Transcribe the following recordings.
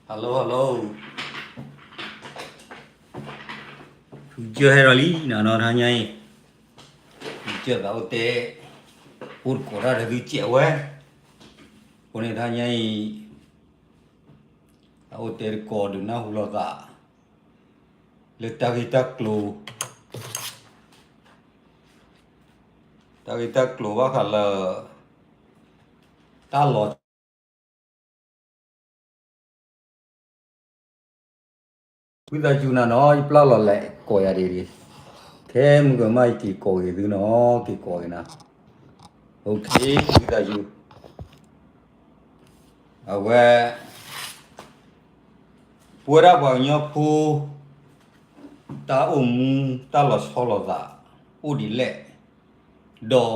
Hello, hello. ထူကစၢၢ်ဟဲဒီးလံနီၤ နီၤ တဟါညါအံၤ, ထူကစၢၢ်သးအိၣ်တဲ, အိၣ်တကိးတၢ်ဒီးသုစဲးဝဲ, အဃိန့ၣ်တဟါညါအံၤ, သးအိၣ်တဲတကိးဒုးနၢ်ဟူလိာ်သး, လၢတၢ်ဂ့ၢ်တၢ်ကျိၤ, တၢ်ဂ့ၢ်တၢ်ကျိၤဘၣ်ဃးလၢ တၢ်လီၤ ဝံသးစူၤနၤနီၤ ယပျၢ်လီၤလဲၤကိးယၤဒ်န့ၣ်, ခဲမုၢ်ကမၣ်ယက့ၤကိးဂ့ၤသုနီၤ က့ၤကိးဂ့ၤနၤ, အိၣ်ခ့ ဝံသးစူၤ, အဝဲ ပဝဲဒၣ်ပှၤကညီဖိ တၢ်အိၣ်မူ တၢ်လီၤဆီလိာ်သး အိၣ်ဒ်လဲၣ်, ဒီး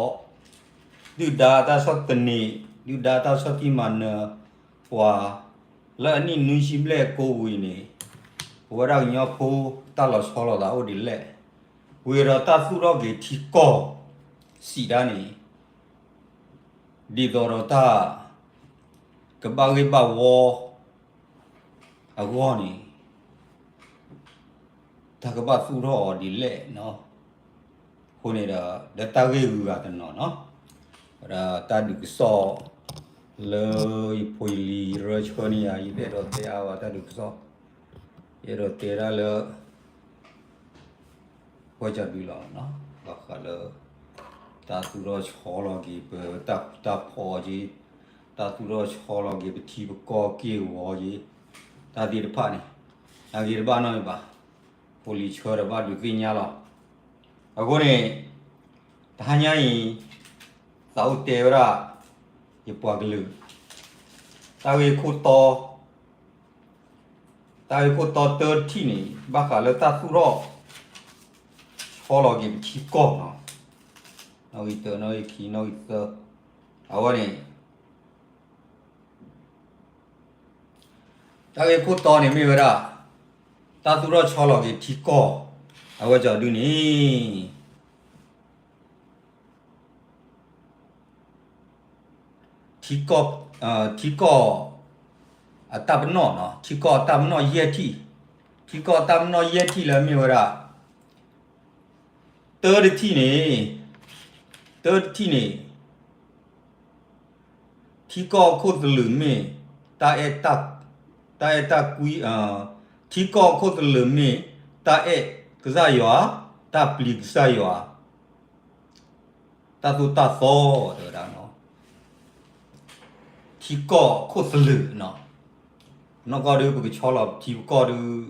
ဒုၣ်ဒါတၢ်ဆီၣ်သနံး, ဒုၣ်ဒါတၢ်ဆီၣ်တံၢ်မၤနၢၤပှၤ လၢအနံၣ်နွံဆံဘျဲၣ်ကိးဝံၤန့ၣ်, ပဝဲဒၣ်ကညီဖိ တၢ်လီၤဆီလိာ်သးအိၣ်ဒ်လဲၣ်, ဝံၤဒီးတၢ်သူၣ်ထီၣ်က့ၤထံကီၢ် စံးဒၣ်န့ၣ် ဒ်သိးဒီးတၢ် ကဘၣ်ဂ့ၢ်ဘၣ်ဝီ အဂီၢ်န့ၣ် တၢ်ကဘၣ်သူၣ်ထီၣ်အီၤဒ်လဲၣ်နီၤ, အဃိန့ၣ်ဒီး ဒီးတၢ်ဂ့ၢ်ဂုၤဂၤတနီၤနီၤ, ဝဲဒၣ်တၢ်ဒုးကစီၣ် လၢယဖိယလံၤရၢဆၢန့ၢ်ယၤ ယတအဲၣ်ဒိးတဲအါဘၣ်တၢ်ဒုးကစီၣ်, ယအဲၣ်ဒိးတဲဒၣ်လၢ ပှဲၤကၠီဒုလီၤနီၤ, ဘၣ်ဃးလၢ တၢ်သူၣ်ထီၣ်ဆီလီၤက့ၤ ပတၢ်ဃူတၢ်ဖိးက့ၤ, တၢ်သူၣ်ထီၣ်ဆီလီၤက့ၤ ပထံပကီၢ်က့ၢ်ဂီၤက့ၤ, တၢ်သ့ၣ်တဖၣ်န့ၣ် အဂ့ၤတဘၣ်နီတမံၤဘၣ်, ဖိလံၤဆၢဒီးဘၣ်ဒုးသ့ၣ်ညါလီၤ. အဃိန့ၣ် တဟါညါအံၤ သးအိၣ်တဲဝဲဒၣ် ယပှၤကလုာ် တၢ်ဂ့ၢ်ခိၣ်တီ တၢ်ဂ့ၢ်ခိၣ်တီတၢတထံၣ်န့ၣ် ဘၣ်ဃးလၢတၢ်သူၣ်ထီၣ် ဆီလီၤက့ၤပထံကီၢ်နီၤ, နီၣ်ဂံၢ်တၢ နီၣ်ဂံၢ်ခံ နီၣ်ဂံၢ်သၢ, အဝဲန့ၣ် တၢ်ဂ့ၢ်ခိၣ်တီန့ၣ်မ့ၢ်ဝဲဒၣ် တၢ်သူၣ်ထီၣ်ဆီလီၤက့ၤထံကီၢ် အဝဲကၠီဒုန့ၣ် ထံကီၢ်, ထံကီၢ် အတၢ်ပနီၣ်နီၤ, ထံကီၢ်အတၢ်ပနီၣ်ယဲၢ်ထံၣ်, ထံကီၢ်အတၢ်ပနီၣ်ယဲၢ်ထံၣ်လၢမ့ၢ်ဝဲဒၣ် တၢတထံၣ်န့ၣ်, တၢတထံၣ်န့ၣ် ထံကီၢ်အခိၣ်သလုးမ့ၢ် တၢ်အဲၣ်တၢ်, တၢ်အဲၣ်တၢ်ကွံ, ထံကီၢ်အခိၣ်သလုးမ့ၢ် တၢ်အဲၣ်ကစၢ်ယွၤ, တၢ်ပျံၤကစၢ်ယွၤ, တၢ်သိၣ်တၢ်သီတဲဝဲဒၣ်နီၤ, ထံကီၢ်အခိၣ်သလုးနီၤ, နီၢ်ကီၢ်ဒုး ပကဆီလီၤပထံပကီၢ်ဒုး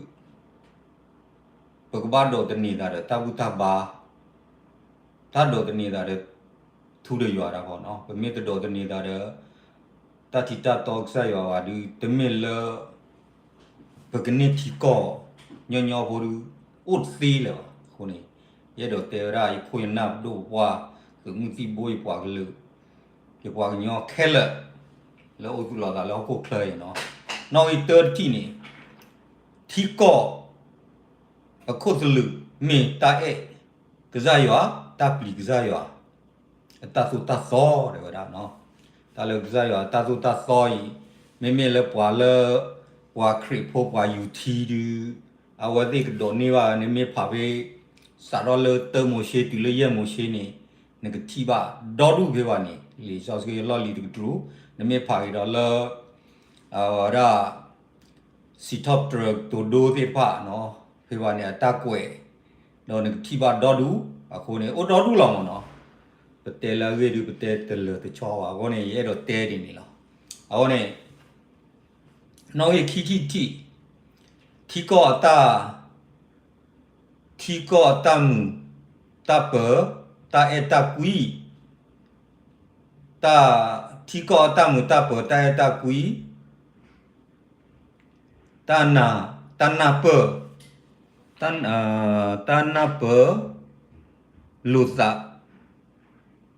ပကဘၣ်ဒိးသန့ၤသးဒီးတၢ်ဘူၣ်တၢ်ဘါ, တၢ်ဒိးသန့ၤသးဒီး ထူဒီးယွၤတၢ်ဃီနီၤ, ပမ့ၢ်တဒိးသန့ၤသးဒီး တၢ်ထံးတၢ်တီကစၢ်ယွၤဘၣ်ဒုး တမ့ၢ်လၢ ပကန့ၢ်ထံကီၢ် ညီညီဖိဒုး အိၣ်တသ့လၢၤဘၣ်. အဃိန့ၣ် ယအဲၣ်ဒိးတဲဝဲဒၣ် ယခိၣ်ယနၢ်ပဒိၣ်ပပှၢ် သုးမုၢ်သံၣ်ဘိ ယပှၤကလုာ် ယပှၤကညီခဲလၢာ် လၢအိၣ်သူၣ်လီၤသးလၢဟီၣ်ခိၣ်ချၢအံၤနီၤ, နီၣ်ဂံၢ်တၢတထံၣ်န့ၣ် ထံကီၢ် အခိၣ်သလုးမ့ၢ်တၢ်အဲၣ်ကစၢ်ယွၤ, တၢ်ပျံၤကစၢ်ယွၤ, အတၢ်သိၣ်တၢ်သီတဲဝဲဒၣ်နီၤ, တၢ်လၢကစၢ်ယွၤအတၢ်သိၣ်တၢ်သီအံၤ မ့မ့ၢ်လၢပှၤလၢ ပှၤခရံာ်ဖိပှၤယူၤထံဒုး အဝဲသ့ၣ်ကဒိးန့ၢ်ဘၣ် နမ့ၢ်ဖးဖဲ စးထီၣ်လၢတၢမိၤၡ့တုၤလၢယဲၢ်မိၤၡ့န့ၣ် နကထံၣ်ဘၣ်ဒီဒူၣ်ဖဲဘၣ်န့ၣ် လံာ်စီဆှံအလီၢ်လံၤတကတြူၢ်, နမ့ၢ်ဖးက့ၤဒီးလၢ အဝဲဒၣ် စံးထီၣ်ပတြၢၤကတိၤဒိသ့ၣ်တဖၣ်နီၤ, ဖဲဘၣ်န့ၣ်အတၢ်ကွဲး, ဒီးနကထံၣ်ဘၣ်ဒီဒူၣ်, အဃိန့ၣ် အိၣ်ဒီဒူၣ်လီၤမ့ၢ်နီၤ, ပတဲလၢအဂ့ၢ်ဒုး ပတဲတလၢာ်တဆီဘၣ်, အဃိန့ၣ် ယအဲၣ်ဒိးတဲဒ်န့ၣ်လီၤ. အဃိန့ၣ် နီၣ်ဂံၢ်ခံထံၣ်တထံၣ်, ထံကီၢ်အတၢ် ထံကီၢ်အတၢ်မုာ်တၢ်ပၢၤ တၢ်အဲၣ်တၢ်ကွံ, တၢ်, ထံကီၢ်အတၢ်မုာ်တၢ်ပၢၤ တၢ်အဲၣ်တၢ်ကွံ, တၢ်နၢ်, တၢ်နၢ်ပၢၢ်, တၢ်, တၢ်နၢ်ပၢၢ်လိာ်သး,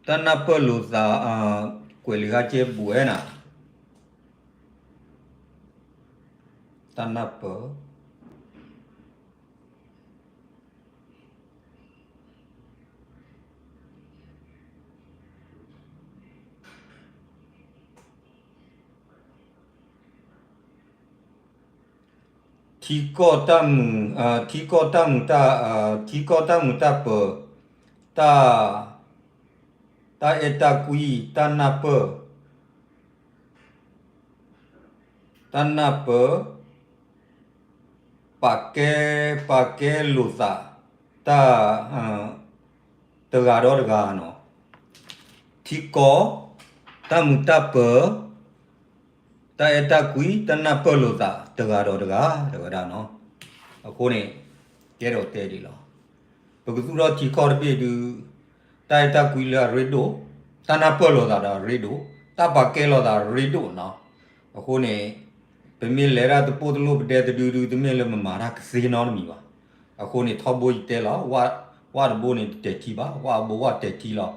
တၢ်နၢ်ပၢၢ်လိာ်သး, ကွဲးလံာ်ဃာ်ကဲဘူးဝဲနၤ, တၢ်နၢ်ပၢၢ် ထံကီၢ်တၢ်မုာ်, ထံကီၢ်တၢ်မုာ်တၢ်, ထံကီၢ်တၢ်မုာ်တၢ်ပၢၤ, တၢ်, တၢ်အဲၣ်တၢ်ကွံ, တၢ်နၢ်ပၢၢ်, တၢ်နၢ်ပၢၢ်, ပာ်ကဲ, ပာ်ကဲလိာ်သး, တၢ်, တဂၤဒီးတဂၤနီၤ, ထံကီၢ်, တၢ်မုာ်တၢ်ပၢၤ, တၢ်အဲၣ်တၢ်ကွံ, တၢ်နၢ်ပၢၢ်လိာ်သး တဂၤဒီးတဂၤ တဲဝဲဒၣ်နီၤ. အဃိန့ၣ် ကဲထီၣ်တဲဒ်လီၤ. ပကသူၣ်ထီၣ်ထံကီၢ်တဘ့ၣ်ဒုး တၢ်အဲၣ်တၢ်ကွံလၢအရ့ဒိၣ်, တၢ်နၢ်ပၢၢ်လိာ်သးဒီးအရ့ဒိၣ်, တၢ်ပာ်ကဲလိာ်သးအရ့ဒိၣ်နီၤ. အဃိန့ၣ် ပမ့ၢ်လဲၤတၢ်တပိၢ်တလိၣ်ပဒဲတဒုဒု တမ့ၢ်လၢပမၤတၢ်ကသ့နီတမံၤဘၣ်. အဃိန့ၣ် ထီဘိယတဲလီၤ, ဝၣ်တဘိန့ၣ်တတဲာ်ထံဘၣ်, ဝၣ်အဘိဝၣ်တဲာ်ထံလီၤ.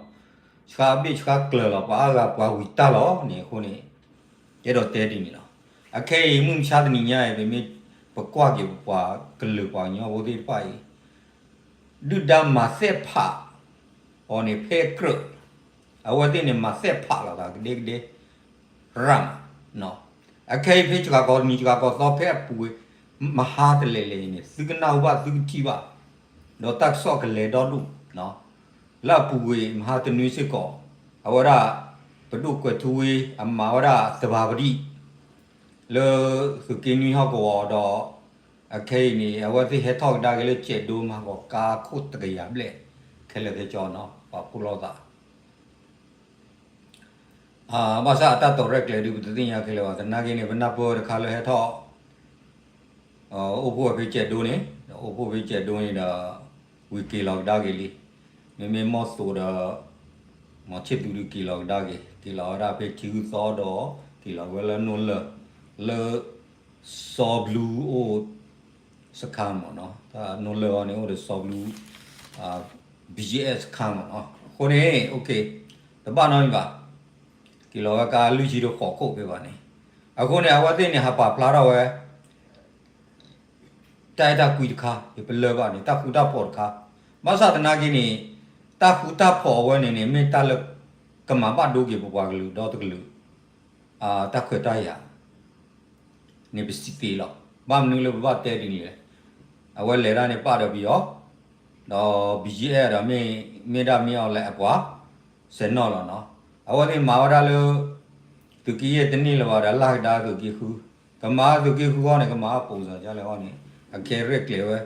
ဆှါအဘ့ၣ်ဆှါကျၢၤလီၤ, ပှၤအါဂၤပှၤဝံၤတၢ်လီၤန့ၣ် အဃိန့ၣ် ကဲထီၣ်တဲဒ်န့ၣ်လီၤ. အခဲအံၤမုၢ်မဆါတနံၤညါအံၤ ပမ့ၢ်ပကွၢ်က့ၤပပှၤကလုာ်ပှၤကညီဖိသ့ၣ်တဖၣ်အံၤ ဒုၣ်ဒါမၤသ့ၣ်ဖးအီၤန့ၣ်ဖဲကြၢး, အဝဲသ့ၣ်န့ၣ် မၤသ့ၣ်ဖးလိာ်သးကဒဲကဒဲ ရၣ်မး, အခဲအံၤဖဲစှၤကီးနံၤစှၤကီးသီဖဲအပူၤဝဲ မဟါတလဲၤလဲၤအံၤန့ၣ် သုကနၢ်ဟူဘၣ်သုကထံၣ်ဘၣ်, ဒီးတၢ်ကစီၣ်ကလဲၤဒီဒူၣ်, လၢအပူၤဝဲမဟါတနွံစ့ၢ်ကီး, အဝဲဒၣ် ပဒိၣ်ကွဲးထူဝ့ အမၤဝဲဒၣ်သဘၤပဒံၣ် လၢသုးက့နွံဟီၣ်ကဝီၤဒီး အခဲအံၤန့ၣ် အဝဲသ့ၣ်ဟဲထီၣ်ကဒါက့ၤလၢကဲးဒိ မၤဟးဂီၤကါခိၣ်တကယၤဘျဲၣ် ခဲလၢာ်ခဲဆ့နီၤ ပာ်ဖှိၣ်လိာ်သး ဘၣ်ဆၣ်အတၢ်တီၤရဲၣ်ကျဲၤဒုး ပတသ့ၣ်ညါခဲလၢာ်ဘၣ်. သနာ်က့န့ၣ် ပနၢ်ပၢၢ်တခါလၢဟဲထီၣ် အိၣ်ဖှိၣ်ဝဲဖဲကဲးဒိန့ၣ်, အိၣ်ဖှိၣ်ဖဲကဲးဒိန့ၣ်ဒီး ဝံၤက့ၤလီၤကဒါက့ၤလံ. မ့မ့ၢ်မီၢ်သိးဒီး မီၢ်ဆ့ၣ်သူးဒုးက့ၤလီၤကဒါက့ၤ, က့ၤလီၤဝဲဒၣ်ဖဲထံဂုၢ်သီဒီး က့ၤလီၤဝဲလၢနိၣ်လၢၢ် လၢ စီၤဘလူးအိၣ် စခန်းမ့ၢ်နီၤ, တၢ်နိၣ်လၢၢ်အီၤန့ၣ် အိၣ်ဒီးစီၤဘလူး ဘီယဲၣ်စခန်းမ့ၢ်နီၤ. အဃိန့ၣ် တဘၣ်နီတမံၤဘၣ်. က့ၤလီၤဝဲကါလွံၢ်ဆံဒီးဃိးခိၣ်ဖဲဘၣ်န့ၣ်, အဃိန့ၣ် အဝဲသ့ၣ်န့ၣ် ဟးပာ်ဖျါထီၣ်ဝဲ တၢ်အဲၣ်တၢ်ကွံတခါ, ယပလၢၢ်ဘၣ်န့ၣ် တၢ်ဃူတၢ်ဖိးတခါ, ဘၣ်ဆၣ်သနာ်က့န့ၣ် တၢ်ဃူတၢ်ဖိးအဝဲန့ၣ်န့ၣ် မ့ၢ်တၢ်လၢ ကမၤဘၣ်ဒိက့ၤပပှၤကလုာ်ဒီတကလုာ် တၢ်ခွဲးတၢ်ယာ် န့ၣ်ပစံးသ့လီၤ. ဘၣ်မနုၤလၢပဘၣ်တဲဒ်န့ၣ်လဲၣ်. အဝဲလဲၤတၢ်န့ၣ်ပာ်ဒီးပယီၤ, ဒီး ဘီယဲၣ် ဒီး မ့ၢ်ဒၣ်မ့ၢ်အီၤလဲၣ်အပှၤ ဆဲးနီၣ်လီၤနီၤ. အဝဲသ့ၣ်မၤဝဲဒၣ်လၢ သုးက့ယဲၢ်တန့ၢ်လၢၤဘၣ်ဒီး လၢ်ကဒါသုးက့ဃု, ကမၤသုးက့ဃုအီၤန့ၣ် ကမၤအပိာ်စၢၤဒ်လဲၣ်အီၤန့ၣ် အခဲရဲၣ်ကျဲၤဝဲ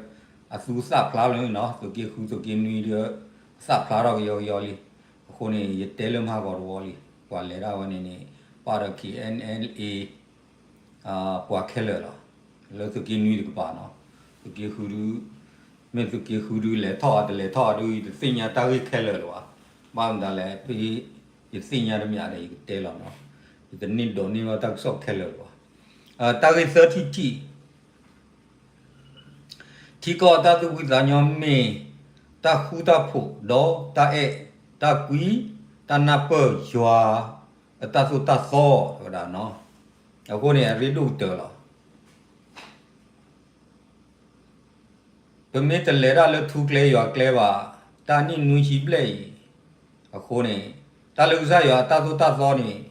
အသူသၣ်ဖျါလီၤနီၤ. သုးက့ဃု သုးက့နွံဒီး သၣ်ဖျါထီၣ်ကယီကယီလံ. အဃိန့ၣ် ယတဲလၢမဟါဂီၤတဝီလံ, ပှၤလဲၤဒၣ်ဝဲန့ၣ်န့ၣ် ပာ်ဒီး KNLA ပှၤခဲလၢာ်လီၤ. လၢသုးက့နွံတကပၤနီၤ, သုးက့ဃုဒု, မ့ၢ်သုးက့ဃုဒုလဲၤထီၣ်ဧါတလဲၤထီၣ်ဧါဒု ယတသ့ၣ်ညါတၢ်ဂ့ၢ်ခဲလၢာ်လၢၤဘၣ်. ဘၣ်မတၤလဲၣ်, ဖဲယသ့ၣ်ညါတမံၤဒီး ယကတဲလီၤနီၤ. ယတန့ၢ်ဒိးန့ၢ်ဘၣ်တၢ်ကစီၣ်ခဲလၢာ်လၢၤဘၣ်. တၢ်ဂ့ၢ်သၢထံၣ်တထံၣ် ထံကီၢ်အတၢ်သူၣ်ဖှံသးညီမ့ၢ် တၢ်ဃူတၢ်ဖိးဒီးတၢ်အဲၣ်တၢ်ကွံ တၢ်နၢ်ပၢၢ်ယွၤအတၢ်သိၣ်တၢ်သီ တဲဝဲဒၣ်နီၤ. အဃိန့ၣ် အရ့ဒိၣ်ကတၢၢ်လီၤ. ပမ့ၢ်တလဲၤတၢ်လၢထူကျဲယွၤကျဲဘၣ် တၢ်နံၣ်နွံဆံဘျဲၣ်အံၤ အဃိန့ၣ် တၢ်လၢကစၢ်ယွၤအတၢ်သိၣ်တၢ်သီန့ၣ်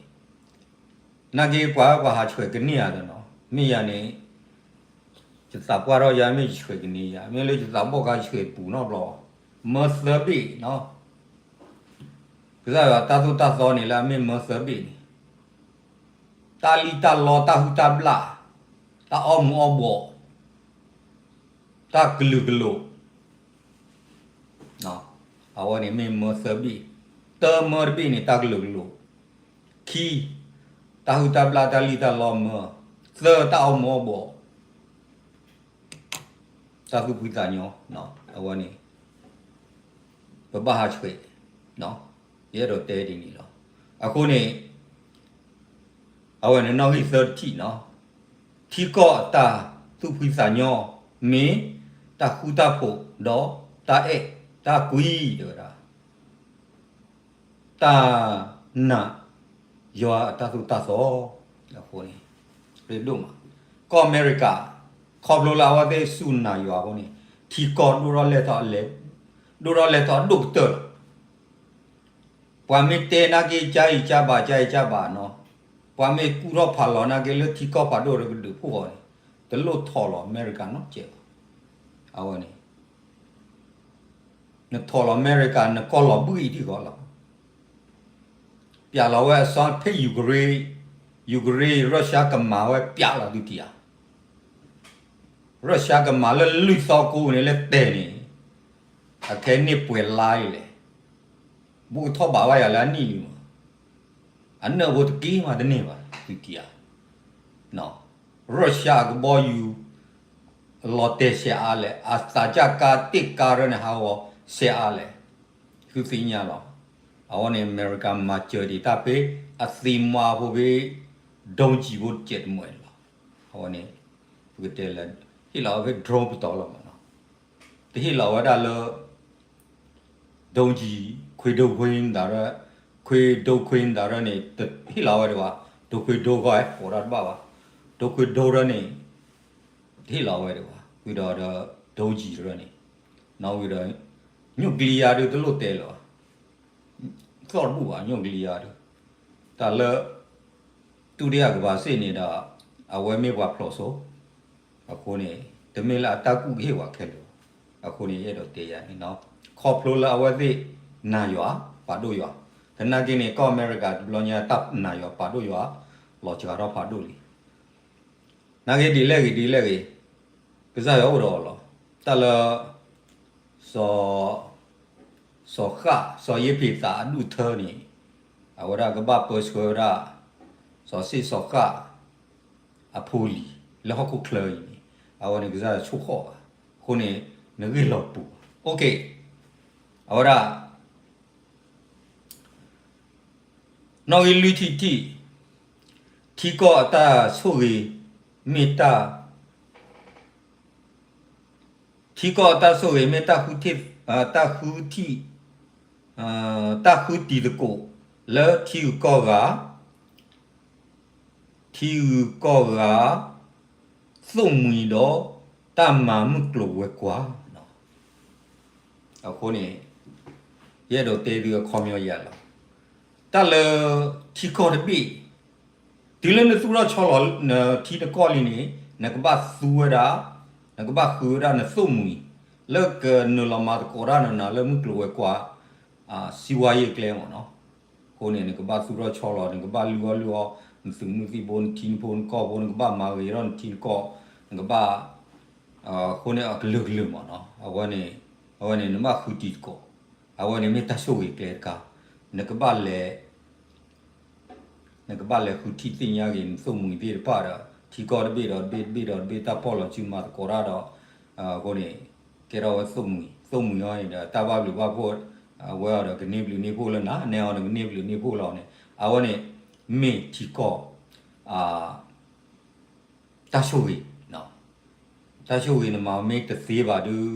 နာ်က့ပှၤပှၤဟးဆှဲးကန့ၢ်ဧါဒီးနီၤ, မ့ၢ်ယၤန့ၣ် ယသးပှၢ်ထီၣ်ယၤ မ့ၢ်ယဆှဲးကန့ၢ်ယၤ, မ့ၢ်လၢယသးဘီၣ်ခါဆှဲးပူၤနီတဘျီဘၣ်, မၢသၢဘ့ၣ်နီၤ, ကစၢ်ယွၤတၢ်သိၣ်တၢ်သီန့ၣ်လၢအမ့ၢ်မၢသၢဘ့ၣ်န့ၣ် တၢ်လံၣ်တၢ်လီ တၢ်ဟုၣ်တၢ်ဘျၣ်, တၢ်အီၣ်မူးအီၣ်ဘှီး, တၢ်ကလုာ်ကလိာ်, အဝဲန့ၣ်မ့ၢ်မၢသၢဘ့ၣ်, တၢမၢတဘ့ၣ်န့ၣ် တၢ်ကလုာ်ကလိာ်, ခံ, တၢ်ဟုၣ်တၢ်ဘျၣ်တၢ်လံၣ်တၢ်လီမၢ, သၢ, တၢ်အီၣ်မူးအီၣ်ဘှီး တၢ်သူၣ်ဖှံသးညီ, အဝဲန့ၣ် ပဘၣ်ဟးဆှဲး, ယအဲၣ်ဒိးတဲဒ်န့ၣ်လီၤ. အဃိန့ၣ် အဝဲန့ၣ်နီၣ်ဂံၢ်သၢထံၣ်နီၤ, ထံကီၢ်အတၢ်သူၣ်ဖှံသးညီ မ့ၢ်တၢ်ဃူတၢ်ဖိးဒီးတၢ်အဲၣ်တၢ်ကွံ တဲဝဲဒၣ် တၢ်နာ် ယွၤအတၢ်သိၣ်တၢ်သီ, အဃိန့ၣ် ရ့ဒိၣ်မး, ကီၢ်အမဲရကၤ ခီဖျိလၢအဝဲသ့ၣ်စူၢ်နာ်ယွၤအဃိန့ၣ် ထံကီၢ်ဒိၣ်ထီၣ်လဲၢ်ထီၣ်လဲၢ်, ဒိၣ်ထီၣ်လဲၢ်ထီၣ်ဒိၣ်ကတၢၢ်လီၤ. ပှၤမ့ၢ်တဲနာ်က့ ကၢအံၤကၢဘၣ် ကၢအံၤကၢဘၣ်နီၤ, ပှၤမ့ၢ်ကူၣ်ထီၣ်ဖးလီၤနာ်က့လၢထံကီၢ်ဖးဒိၣ်ဒီးကဒုးဖှိၣ်ဃီန့ၣ် တလိၣ်ထီၣ်လီၤအမဲရကၤနီတစဲးဘၣ်. အဝဲန့ၣ် နထီၣ်လီၤအမဲရကၤ နကီၢ်လီၤဘှံးအံၤထံၣ်ဃီလီၤ. ပျဲလီၤဝဲအစီၤဖ့ ယူကရ့, ယူကရ့ ရၢၡါကမၤဝဲပျဲလီၤသုထံၣ်ဧါ. ရၢၡါကမၤလၢလွံၢ်သီကိးန့ၣ်လၢတဲာ်န့ၣ် အခဲန့ၣ်ပှဲၤလါအံၤလဲၣ်. ဘူးကထီၣ်ဘၣ်ဝဲယၤလၢအနံၣ်လံမး, အနၢၣ်ဖိတက့ၢ်မးတန့ၢ်ဘၣ်သုထံၣ်ဧါ. ရၢၡါအကဘီယူၤ လီၤတဲာ်ဆဲးအါလဲၣ်, အသးစၢ်ကါတ့ၢ်ကါရၢန့ၣ် ဟးဂီၤဆဲးအါလဲၣ်, သုသ့ၣ်ညါလီၤ. အဝဲန့ၣ် အမဲရကၤမၤစၢၤဒံးတၢ်ဖဲ အသံမါဖိဖဲ ဒိကံၤဖိတစဲးတမှဲာ်လီၤ. အဝဲန့ၣ် ပကတဲလၢ ဟ့ၣ်လီၤဝဲဖဲ drone ပတီၢ်လီၤမးနီၤ. တဟ့ၣ်လီၤဝဲဒၣ်လၢ ဒိကံၤ, ခွ့ဒိခွ့သးရၢ, ခွ့ဒိခွ့သးရၢန့ၣ် တဟ့ၣ်လီၤဝဲဒံးဘၣ်, ဒိခွ့ဒိဃီ ကိးဒၣ်တဘၣ်ဘၣ်, ဒိခွ့ဒိရၢန့ၣ် တဟ့ၣ်လီၤဝဲဒံးဘၣ်, ဝံၤဒီးဒီး ဒိကံၤရၢန့ၣ်, နီၣ်ဝံၤဒီး ညိၣ်ကလံၤယါဒုးတလိၣ်တဲလၢၤဘၣ် သီၣ်တဘူၣ်ဘၣ် ညိၣ်ကလံၤယါဒုး, တၢ်လၢ ဒုတိယကမ္ဘာစစ်န့ၣ်ဒီး အဝဲမ့ၢ်ပှၤဖျိးစိ, အဃိန့ၣ် တမ့ၢ်လၢအတၢ်ကူၣ်ကဟ့ၣ်ဝဲခဲလၢာ်, အဃိန့ၣ် ယအဲၣ်ဒိးတဲယၤန့ၣ်နီၤ, ခီဖျိလၢအဝဲသ့ၣ်နာ်ယွၤ ပာ်ဒိၣ်ယွၤ, သနာ်က့န့ၣ် ကီၢ်အမဲရကၤတဘျီညါတၢ်နာ်ယွၤပာ်ဒိၣ်ယွၤ လီၤစှၤထီၣ်ဖးဒိၣ်လံ နာ်က့ဒ်လဲၣ်ဂ့ၤဒ်လဲၣ်ဂ့ၤ, ကစၢ်ယွၤအိၣ်ဒီးအီၤလီၤ. တၢ်လၢ စီၤ စီၤဃၣ် စီၤယ့ဖ့းသးအဒူၣ်ထၢန့ၣ် အဝဲဒၣ်ကဘၣ်ပၢဆှၢဝဲဒၣ် စီၤစ့ၣ်စီၤဃၣ် အဖိလံၤ လၢဟီၣ်ခိၣ်ချၢအံၤန့ၣ် အဝဲန့ၣ်ကစၢ်ယွၤဆိၣ်ဃီၣ်ဘၣ်. အဃိန့ၣ် နဂ့ၢ်လီၤပူၤဘၣ်. အဝဲဒၣ် နီၣ်ဂံၢ်လွံၢ်ထံၣ်တထံၣ်, ထံကီၢ်အတၢ်ဆိၣ်ဂ့ၤ မ့ၢ်တၢ်, ထံကီၢ်အတၢ်ဆိၣ်ဂ့ၤမ့ၢ်တၢ်ဃုထံၣ်, တၢ်ဃုထံၣ်, တၢ်ဃုတံၤသကိး လၢထံဂုၤကီၢ်ဂၤ ထံဂုၤကီၢ်ဂၤ သိၣ်မှံၤဒီး တၢ်မၤမုၢ်ကျိၤဝဲၤကွာ်. အဃိန့ၣ် ယအဲၣ်ဒိးတဲသုအခီပညီယၤလီၤ. တၢ်လၢ ထံကီၢ်တဘ့ၣ် တုၤလၢနသူၣ်ထီၣ်ဆီလီၤနထံနကီၢ်လံန့ၣ် နကဘၣ်သူဝဲဒၣ်, နကဘၣ်ဃုဝဲဒၣ်နသိၣ်မှံၤ လၢကနုာ်လီၤမၤသကိးတၢ်နၤလၢမုၢ်ကျိၤဝဲၤကွာ် စံးဝါယ့ၢ်ကျဲမ့ၢ်နီၤ. အဃိန့ၣ် နကဘၣ်သူၣ်ထီၣ်ဆီလီၤ နကဘၣ်လုၢ်အီၣ်လုၢ်အီ နသုးမုၢ်သံၣ်ဘိ နထံနဖိနကီၢ်ဖိ နကဘၣ်မၤဂ့ၤထီၣ်နထံနကီၢ် နကဘၣ် အဃိန့ၣ်အကလုာ်ကလုာ်မ့ၢ်နီၤ. အဝဲန့ၣ် အဝဲန့ၣ် နဘၣ်ဃုတံၤသကိး အဝဲန့ၣ်မ့ၢ်တၢ်ဆိၣ်ဂ့ၤကျဲတခါ နကဘၣ်လဲၤ နကဘၣ်လဲၤဃုထံၣ်သ့ၣ်ညါက့ၤ နသိၣ်မှံၤသ့ၣ်တဖၣ်ဒီး ထံကီၢ်တဘ့ၣ်ဒီးတဘ့ၣ်တဘ့ၣ်ဒီးတဘ့ၣ် တၢ်ပီၣ်လီၤစုမၤသကိးတၢ်ဒီး အဃိန့ၣ် ကဲထီၣ်ဝဲသိၣ်မှံၤ သိၣ်မှံၤအီၤန့ၣ်ဒီး တၢ်ဘၣ်ဘျုးဘၣ်ဖှိၣ် အဝဲအီၤဒီးကန့ၢ်ဘျုးန့ၢ်ဖှိၣ်လၢနၤ နဲအီၤဒီးကန့ၢ်ဘျုးန့ၢ်ဖှိၣ်လီၤန့ၣ် အဝဲန့ၣ် မ့ၢ်ထံကီၢ် တၢ်ဆိၣ်ဂ့ၤ တၢ်ဆိၣ်ဂ့ၤနမၤမ့ၢ်တသ့ဘၣ်ဒုး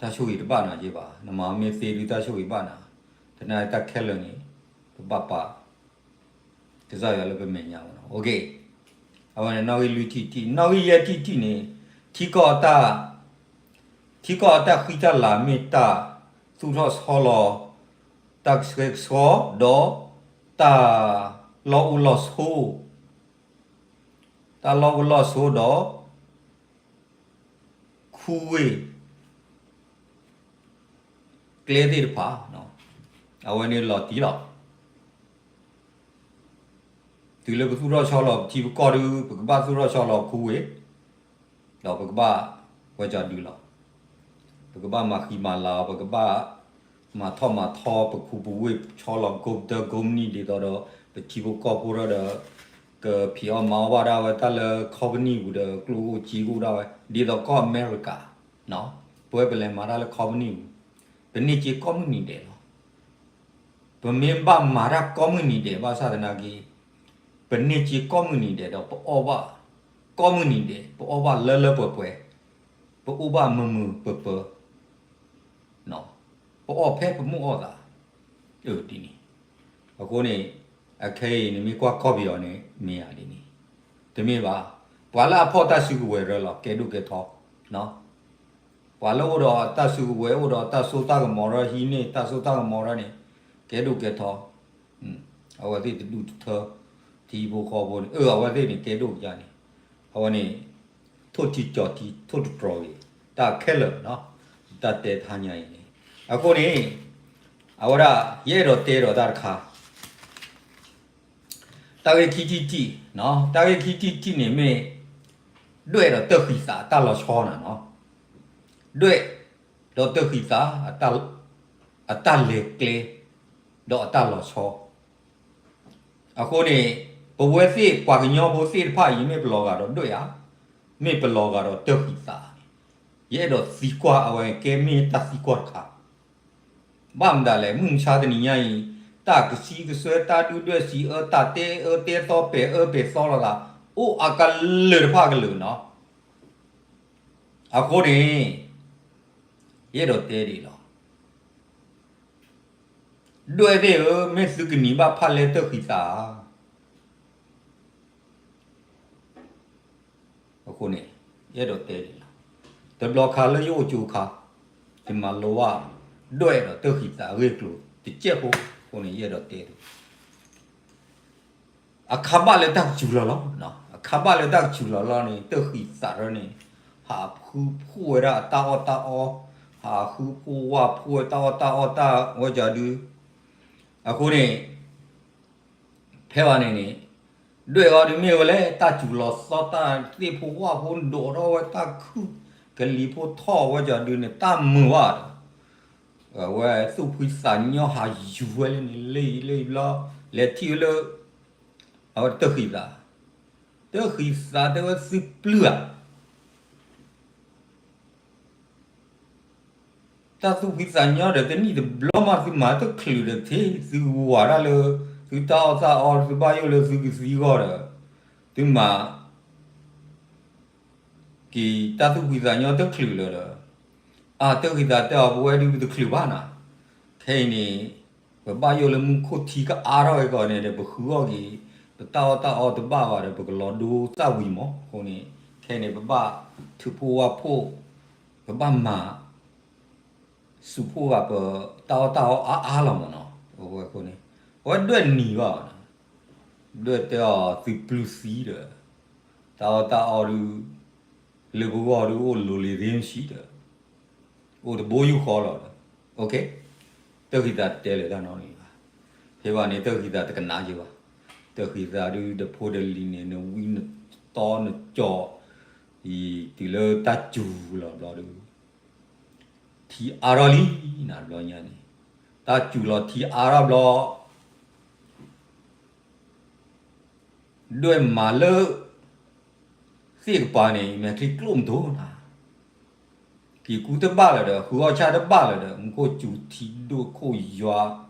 တၢ်ဆိၣ်ဂ့ၤတဘၣ်နၤက့ဘၣ် နမၤမ့ၢ်သ့ဒုးတၢ်ဆိၣ်ဂ့ၤဘၣ်နၤ သနာ်က့တၢ်ခဲလၢာ်န့ၣ် ပဘၣ်ပာ် ကစၢ်ယွၤလၢပမဲာ်ညါမ့ၢ်နီၤ အဝဲန့ၣ် နီၣ်ဂံၢ်လွံၢ်ထံၣ်တထံၣ် နီၣ်ဂံၢ်ယဲၢ်ထံၣ်တထံၣ်န့ၣ် ထံကီၢ်အတၢ် ထံကီၢ်အတၢ်ဃံတၢ်လၤမ့ၢ်တၢ်သူၣ်ထီၣ်ဆီလီၤ တၢ်ကဆှဲကဆှီဒီး တၢ်လီၢ်အိၣ်လီၢ်ဆိ တၢ်လီၢ်အိၣ်လီၢ်ဆိဒီး ခူဝ့ၢ် ကျဲသ့ၣ်တဖၣ် အဝဲန့ၣ်လီၤတံၢ်လီၤ. တုၤလၢပသူၣ်ထီၣ်ဆီလီၤပထံပကီၢ်ဒုး ပကဘၣ်သူၣ်ထီၣ်ဆီလီၤခူဝ့ၢ် ဒီးပကဘၣ်ဝဲကၠီဒုလီၤ. ပကဘၣ်မၤဃံမၤလၤအီၤ ပကဘၣ်မၤထီၣ်မၤထီ ပခူပဝ့ၢ်ဆီလီၤ ကိးပတၢၢ်ကိးမုၢ်နံၤ ဒ်သိးဒီး ပထံဖိကီၢ်ဖိဒီး ကဖံးအီၣ်မၤအီၣ်ဘၣ်ဒၣ်ဝဲတၢ်လၢ company ပူၤဒီး ကျိၣ်အိၣ်စ့အိၣ်ဒၣ်ဝဲ ဒ်သိးကီၢ်အမဲရကၤ ပဝဲပလဲၤမၤတၢ်လၢ company ပူၤ ပန့ၢ်စ့ကိးမုၢ်နံၤဒဲးလီၤ. ပမ့ၢ်ဘၣ်မၤတၢ်ကိးမုၢ်နံၤဒဲးဘၣ်ဆၣ်သနာ်က့ ပန့ၢ်စ့ကိးမုၢ်နံၤဒဲးဒီးပအီၣ်ဘၣ် ကိးမုၢ်နံၤဒဲး ပအီၣ်ဘၣ်လၢလၢပှဲၤပှဲၤ ပအိၣ်ဘၣ်မုာ်မုာ်ပၢၤပၢၤ ပအီၣ်ဖဲပမိၢ်အီၣ်သး ဒ်န့ၣ် အဃိန့ၣ် အခဲအံၤန့ၣ်မ့ၢ်ကွၢ်ကီၢ်ပယီၤန့ၣ် မ့ၢ်ဧါဒ်န့ၣ် တမ့ၢ်ဘၣ် ပှၤလၢအဖီၣ်တၢ်စုကဝဲၤရၢလီၤ ကဲဒိၣ်ကဲထီ ပှၤလၢအိၣ်ဒီးတၢ်စုကဝဲၤ အိၣ်ဒီးတၢ်စိတၢ်ကမီၤရၢ ဟံးန့ၢ်တၢ်စိတၢ်ကမီၤရၢန့ၣ် ကဲဒိၣ်ကဲထီ အဝဲသ့ၣ်တဒူၣ်တထၢ ထံဖိကီၢ်ဖိန့ၣ် အဝဲသ့ၣ်န့ၣ် ကဲဒိၣ်ကယါန့ၣ် အဝဲန့ၣ် ထိၣ်ထံကၠီၤထံ ထိၣ်တတြီၤဂ့ၤ တၢ်ခဲလၢာ်နီၤ, တၢ်တဲတဟါညါအံၤန့ၣ်, အဃိန့ၣ် အဝဲဒၣ် ယအဲၣ်ဒိးတဲဒီးတၢ်တခါ တၢ်ဂ့ၢ်ခံထံၣ်တထံၣ်, တၢ်ဂ့ၢ်ခံထံၣ်တထံၣ်န့ၣ်မ့ၢ် ဒွဲၣ်ဒီးတၢၢ်ဃံသးအတၢ်လီၤဆီနၤနီၤ, ဒွဲၣ်ဒီးတၢၢ်ဃံသး အတၢ်လဲၤကျဲ ဒီးအတၢ်လီၤဆီ အဃိန့ၣ် ပဝဲသ့ၣ်ပှၤကညီဖိသ့ၣ်တဖၣ်အံၤ မ့ၢ်ပလီၤဂာ်ဒီးဒွဲၣ်ဧါ, မ့ၢ်ပလီၤဂာ်ဒီးတၢၢ်ဃံသးန့ၣ် ယအဲၣ်ဒိးသံကွၢ်အဝဲကဲမ့ၢ်တၢ်သံကွၢ်တခါ, ဘၣ်မတၤလဲၣ် မုၢ်မဆါတနံၤညါအံၤ တၢ်ကဆံကစွဲ တၢ်ဒုၣ်ဒွဲၣ်စံးအၢ တၢ်တဲအၢတဲသီ ပဲာ်အၢပဲာ်သီလိာ်သး အိၣ်အကလုာ်တဖၣ်ကလုာ်နီၤ, အဃိန့ၣ် ယအဲၣ်ဒိးတဲဒ်အံၤလီၤ. ဒွဲၣ်သ့ၣ်ဧၢ, မ့ၢ်သုကနံၤဘၣ်ဖၣ်လဲတၢၢ်ဃံသးဧါ. အဃိန့ၣ် ယအဲၣ်ဒိးတဲဒ်အံၤလီၤ. တဘျီခါလၢယအိၣ်ကၠိအခါ ယမၤလိဘၣ် ဒွဲၣ်ဒီးတၢၢ်ဃံသးအဂ့ၢ်အကျိၤတစဲးဖိအဃိန့ၣ် ယအဲၣ်ဒိးတဲဒ်အံၤ အခါဘၣ်လၢတၢ်ကစူၤလီၤလီၤ, အခါဘၣ်လၢတၢ်ကစူၤလီၤလီၤန့ၣ် တၢၢ်ဃံသးရၢန့ၣ် ဟးဃုဖှိၣ်ဝဲဒၣ်အတၢ်အီၣ်တၢ်အီ, ဟးဃုဖှိၣ်ဝၣ်ဖှိၣ်ဝဲတၢ်အီၣ်တၢ်အီတၢ်ဝဲကၠီဒု, အဃိန့ၣ် ဖဲဘၣ်န့ၣ်န့ၣ် ဒွဲၣ်အီၤဒုးမ့ၢ်ဝဲလဲၣ် တၢ်စူၤလီၤသီတၢ်သ့ၣ်ဖိဝၣ်ဖိဒိးထီၣ်ဝဲတၢ်ခုၣ် ကလံၤဖိထီၣ်ဝဲကၠီဒုန့ၣ် တၢ်မုာ်ဘၣ်ဒီး အဝဲသူၣ်ဖှံသးညီဟးယူၤဝဲလၢန့ၣ် လၢအံၤလၢအံၤဘျီ လဲၤထံၣ်ဝဲလၢ အဝဲတၢၢ်ဃံသး, တၢၢ်ဃံသးတဲဝဲသုပျုၢ်ဧါ တၢ်သူၣ်ဖှံသးညီဒီး တနံၣ်တဘျီမး သုမၤတချုးဒီး သုဝၤတၢ်လၢ သုတၢ်အီၣ်တၢ်အီ သုဘၣ်ယိၣ်လၢသုကသံအဂီၢ်ဒီး သုမၤ က့ၤတၢ်သူၣ်ဖှံသးညီတချုးလၢၤဒီး အတၢၢ်ဃံသးတဲအီၤ ပဝဲဒုးပတချုးဘၣ်နၤ, ခဲအံၤန့ၣ် ပဘၣ်ယိၣ်လၢမူခိၣ်ထံကအါထီၣ်က့ၤကီးန့ၣ်ဒီး ပဃုအီၣ်က့ၤ ပတၢ်အီၣ်တၢ်အီတဘၣ်ဘၣ်ဒီး ပကလီၤဒိသၣ်ဝံၤမး, အဃိန့ၣ် ခဲအံၤန့ၣ် ပဘၣ်ထုးဖှိၣ်ဝၣ်ဖှိၣ် ပဘၣ်မၤ စူးဖှိၣ်ဂၤပတၢ်အီၣ်တၢ်အီအါအါလီၤမးနီၤ, အဃိန့ၣ် အဝဲဒွဲၣ်နံၤဘၣ်, ဒွဲၣ်တဲအီၤသုပျုၢ်သံဒီး တၢ်အီၣ်တၢ်အီဒုး လၢပဂီၢ်ဒုးအိၣ်လိၤလံၤသ့မ့ၢ်ဆံးဒီး အိၣ်တဘိယူၢ်ဃီလီၤဒီး တၢၢ်ဃံသးတဲလၢတၢ်နီတမံၤဘၣ်, ဖဲဘၣ်န့ၣ် တၢၢ်ဃံသးတကနၣ်က့ၤဘၣ်, တၢၢ်ဃံသးဒုး တဖိတလံၤန့ၣ် နဝံနတီနကၠီ အံၤတုၤလၢတၢ်စူၤလီၤဘျီဒုး ထံအါထီၣ်လံနၤဘျီညါန့ၣ်, တၢ်စူၤလီၤထံအါထီၣ်ဘျီ ဒွဲၣ်မၤလၢ သ့ၣ်ကပၤန့ၣ် မဲာ်ချံကျိၣ်မးဒိၣ်နၤ, က့ၤကူတဘၣ်လၢၤဒီး ဃုအီၣ်ဆၣ်တဘၣ်လၢၤဒီး မူခိၣ်စူၤထံဒိၣ်ခိၣ်ယွၤ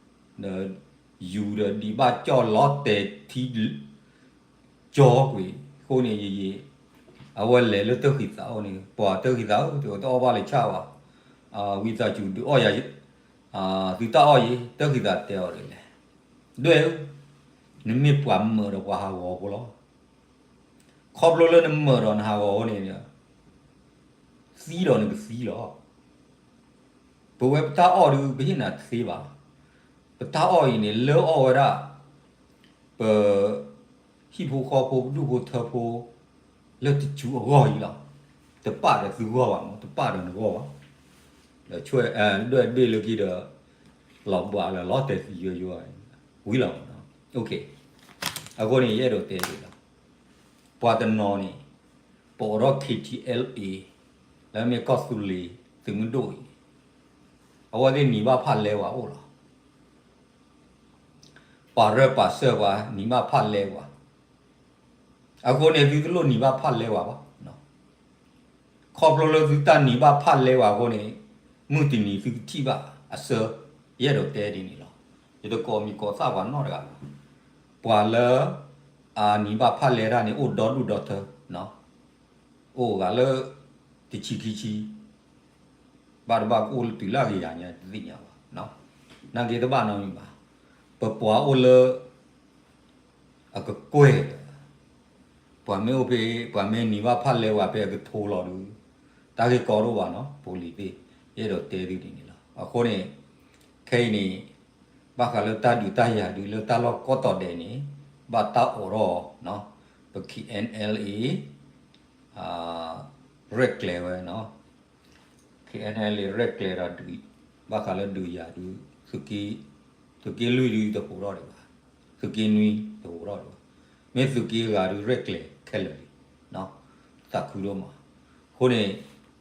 ဒီး ယူၤဒီးဒံးဘၣ်ကၠီၣ်လီၤတဲာ်ထံ ကၠီကွံာ် အဃိန့ၣ်ယယံာ် အဝဲလဲၤလၢတၢၢ်ဃံသးအိၣ်န့ၣ် ပှၤတၢၢ်ဃံသးဧၢ တအီၣ်ဘၣ်လၢၤဆၣ်ဘၣ်, ဝံသးစူၤဒုးအီၣ်ယၤ သုတၢ်အီၣ်ယံၤ တၢၢ်ဃံသးတဲအီၤဒ်လဲၣ်, ဒွဲၣ်ဧၢ, နမ့ၢ်ပှၤမၢးဒီးပှၤဟးဂီၤဖိလီၤ, ခီဖျိလၢနမၢးဒီးနဟးဂီၤဖိန့ၣ် သံဒီးနကသံလီၤ. ပဝဲပတၢ်အီၣ်ဒုး ပဟ့ၣ်နၤတသ့ဘၣ်. ပတၢ်အီၣ်အံၤန့ၣ် လၢအီၣ်ဝဲဒၣ် ပ ဟံၣ်ဖိဃီဖိ ပဒူၣ်ဖိထၢဖိ လၢတစူၤအဂီၢ်အံၤလီၤ. တပာ်ဒီးသုဂီၢ်ဘၣ်မး တပာ်ဒီးနဂီၢ်ဘၣ်. ဒီးဆွဲ ဒွဲၣ်ဘ့ၣ်လၢခံဒီး လီၤဘှးလၢလီၤတဲာ်သံယိယိ ဝံၤလီၤ. အဃိန့ၣ် ယအဲၣ်ဒိးတဲဒ်လီၤ. ပှၤတနီၤန့ၣ် ပအိးထီၣ် ခ့ထံအဲလ်အ့ လၢမ့ၢ်ကီၢ်သူလ့ၤသုးမုၢ်ဒိၣ်အံၤန့ၣ် အဝဲသ့ၣ်နံၤဘၣ်ဖၣ်လဲဝဲအိၣ်လီၤ. ပှၤရၢပှၤစၢၢ်ပှၤနံၤဘၣ်ဖၣ်လဲဝဲ. အဃိန့ၣ် သုတလိၣ်နံၤဘၣ်ဖၣ်လဲဝဲဘၣ်. ခီဖျိလၢသုတၢ်နံၤဘၣ်ဖၣ်လဲဝဲအဃိန့ၣ် မုၢ်တနံၤသုကထံၣ်ဘၣ်အစၢ ယအဲၣ်ဒိးတဲဒ်န့ၣ်လီၤ. ယတကိးမံၤကိးသၣ်ပှၤနီတဂၤဘၣ်. ပှၤလၢ အနံၤဘၣ်ဖၣ်လဲတၢ်န့ၣ် အိၣ်ဒီဒူၣ်ဒီထၢ အိၣ်ဂၤလၢ တဆံခံဆံ ဘၣ်တဘၣ်ကအိၣ်လၢတုၤလၢအဂ့ၤယၤညါတသ့ၣ်ညါဘၣ်. နာ်က့တဘၣ်နီတမံၤဘၣ်. ပပှၤအိၣ်လၢ အကကွဲၢ်ဒီး ပှၤမ့ၢ်အိၣ်ဖဲ ပှၤမ့ၢ်နံၤဘၣ်ဖၣ်လဲဝဲဖဲအကထိလီၤဒုး တၢ်ဂ့ၢ်ကီတအိၣ်ဘၣ်နီၤ ဖိလံၤသ့ၣ် ယအဲၣ်ဒိးတဲသုဒ်န့ၣ်လီၤ. အဃိန့ၣ် ခဲအံၤန့ၣ် ဘၣ်ဃးလၢတၢ်ဒုးတၢ်ယၤဒုးလၢတၢ်လီၢ်ကိးတီၤဒဲးန့ၣ် ဘၣ်တၢ်အိးထီၣ်နီၤ ပ K N L A ရဲၣ်ကျဲၤဝဲနီၤ, K N L A ရဲၣ်ကျဲၤဒီးဒုး, ဘၣ်ဃးလၢဒုးယၤဒုး, သုးက့လွံၢ်ဒုးတဟူးထီၣ်ဒံးဘၣ်, သုးက့နွံတဟူးထီၣ်ဒံးဘၣ်, မ့ၢ်သုးက့ဂၤဒုးရဲၣ်ကျဲၤခဲလၢာ်လံ, သးခုဒိၣ်မး, အဃိန့ၣ်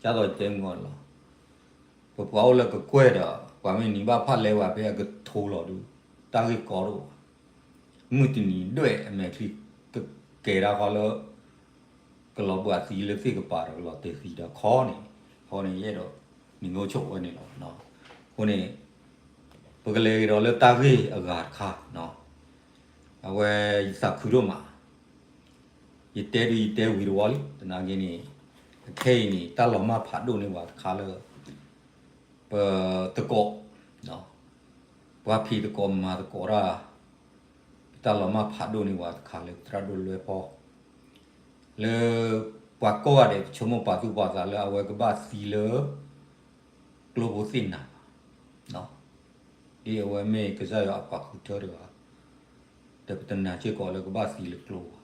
ကၢ်သိးတဲမုၢ်အီၤလီၤ ပပှၤအိၣ်လၢကကွဲၢ်ဒီး ပှၤမ့ၢ်နံၤဘၣ်ဖၣ်လဲဝဲဖဲအကထိလီၤဒုး, တၢ်ဂ့ၢ်ကီတအိၣ်ဘၣ်, မုၢ်တနံၤဒွဲၣ်အမဲာ်ချံ ကကဲၤတၢ်ဃီလၢ ကလီၤဘှံးသံလၢသ့ၣ်ကပၤဒီးကလီၤတဲာ်သံဒီးခီန့ၣ်, ခီန့ၣ်ယအဲၣ်ဒိးနံၤနိဆိၣ်ဝဲန့ၣ်လီၤ, အဃိန့ၣ် ပကလဲၤကဒီးလၢတၢ်ဂ့ၢ်အဂၤတခါ, အဝဲယသးခုဒိၣ်မး ယတဲဒုးယတဲဝံၤတဝီလံ, သနာ်က့န့ၣ် အခဲအံၤန့ၣ် တၢ်လီၤမၢ်ဖးဒိၣ်န့ၢ်ဝဲတခါလၢ ပသကိး, ပှၤဖံးသကိးမၤသကိးတၢ်, တၢ်လီၤမၢ်ဖးဒိၣ်န့ၢ်ဝဲတခါလၢသရၣ်ဒိၣ်လွဲဖီ လၢ ပှၤကိးဂၤဒဲးတဆိကမိၣ်ပာ်သူၣ်ပာ်သးလၢအဝဲကဘၣ်သံလၢ ကျိဖိသ့ၣ်နၤဘၣ်, ဒ်အဝဲမ့ၢ်ကစၢ်ယွၤအပှၤဃုထၢတဂၤ, ဒီးပတနာ်စ့ၢ်ကီးလၢကဘၣ်သံလၢကျိဘၣ်,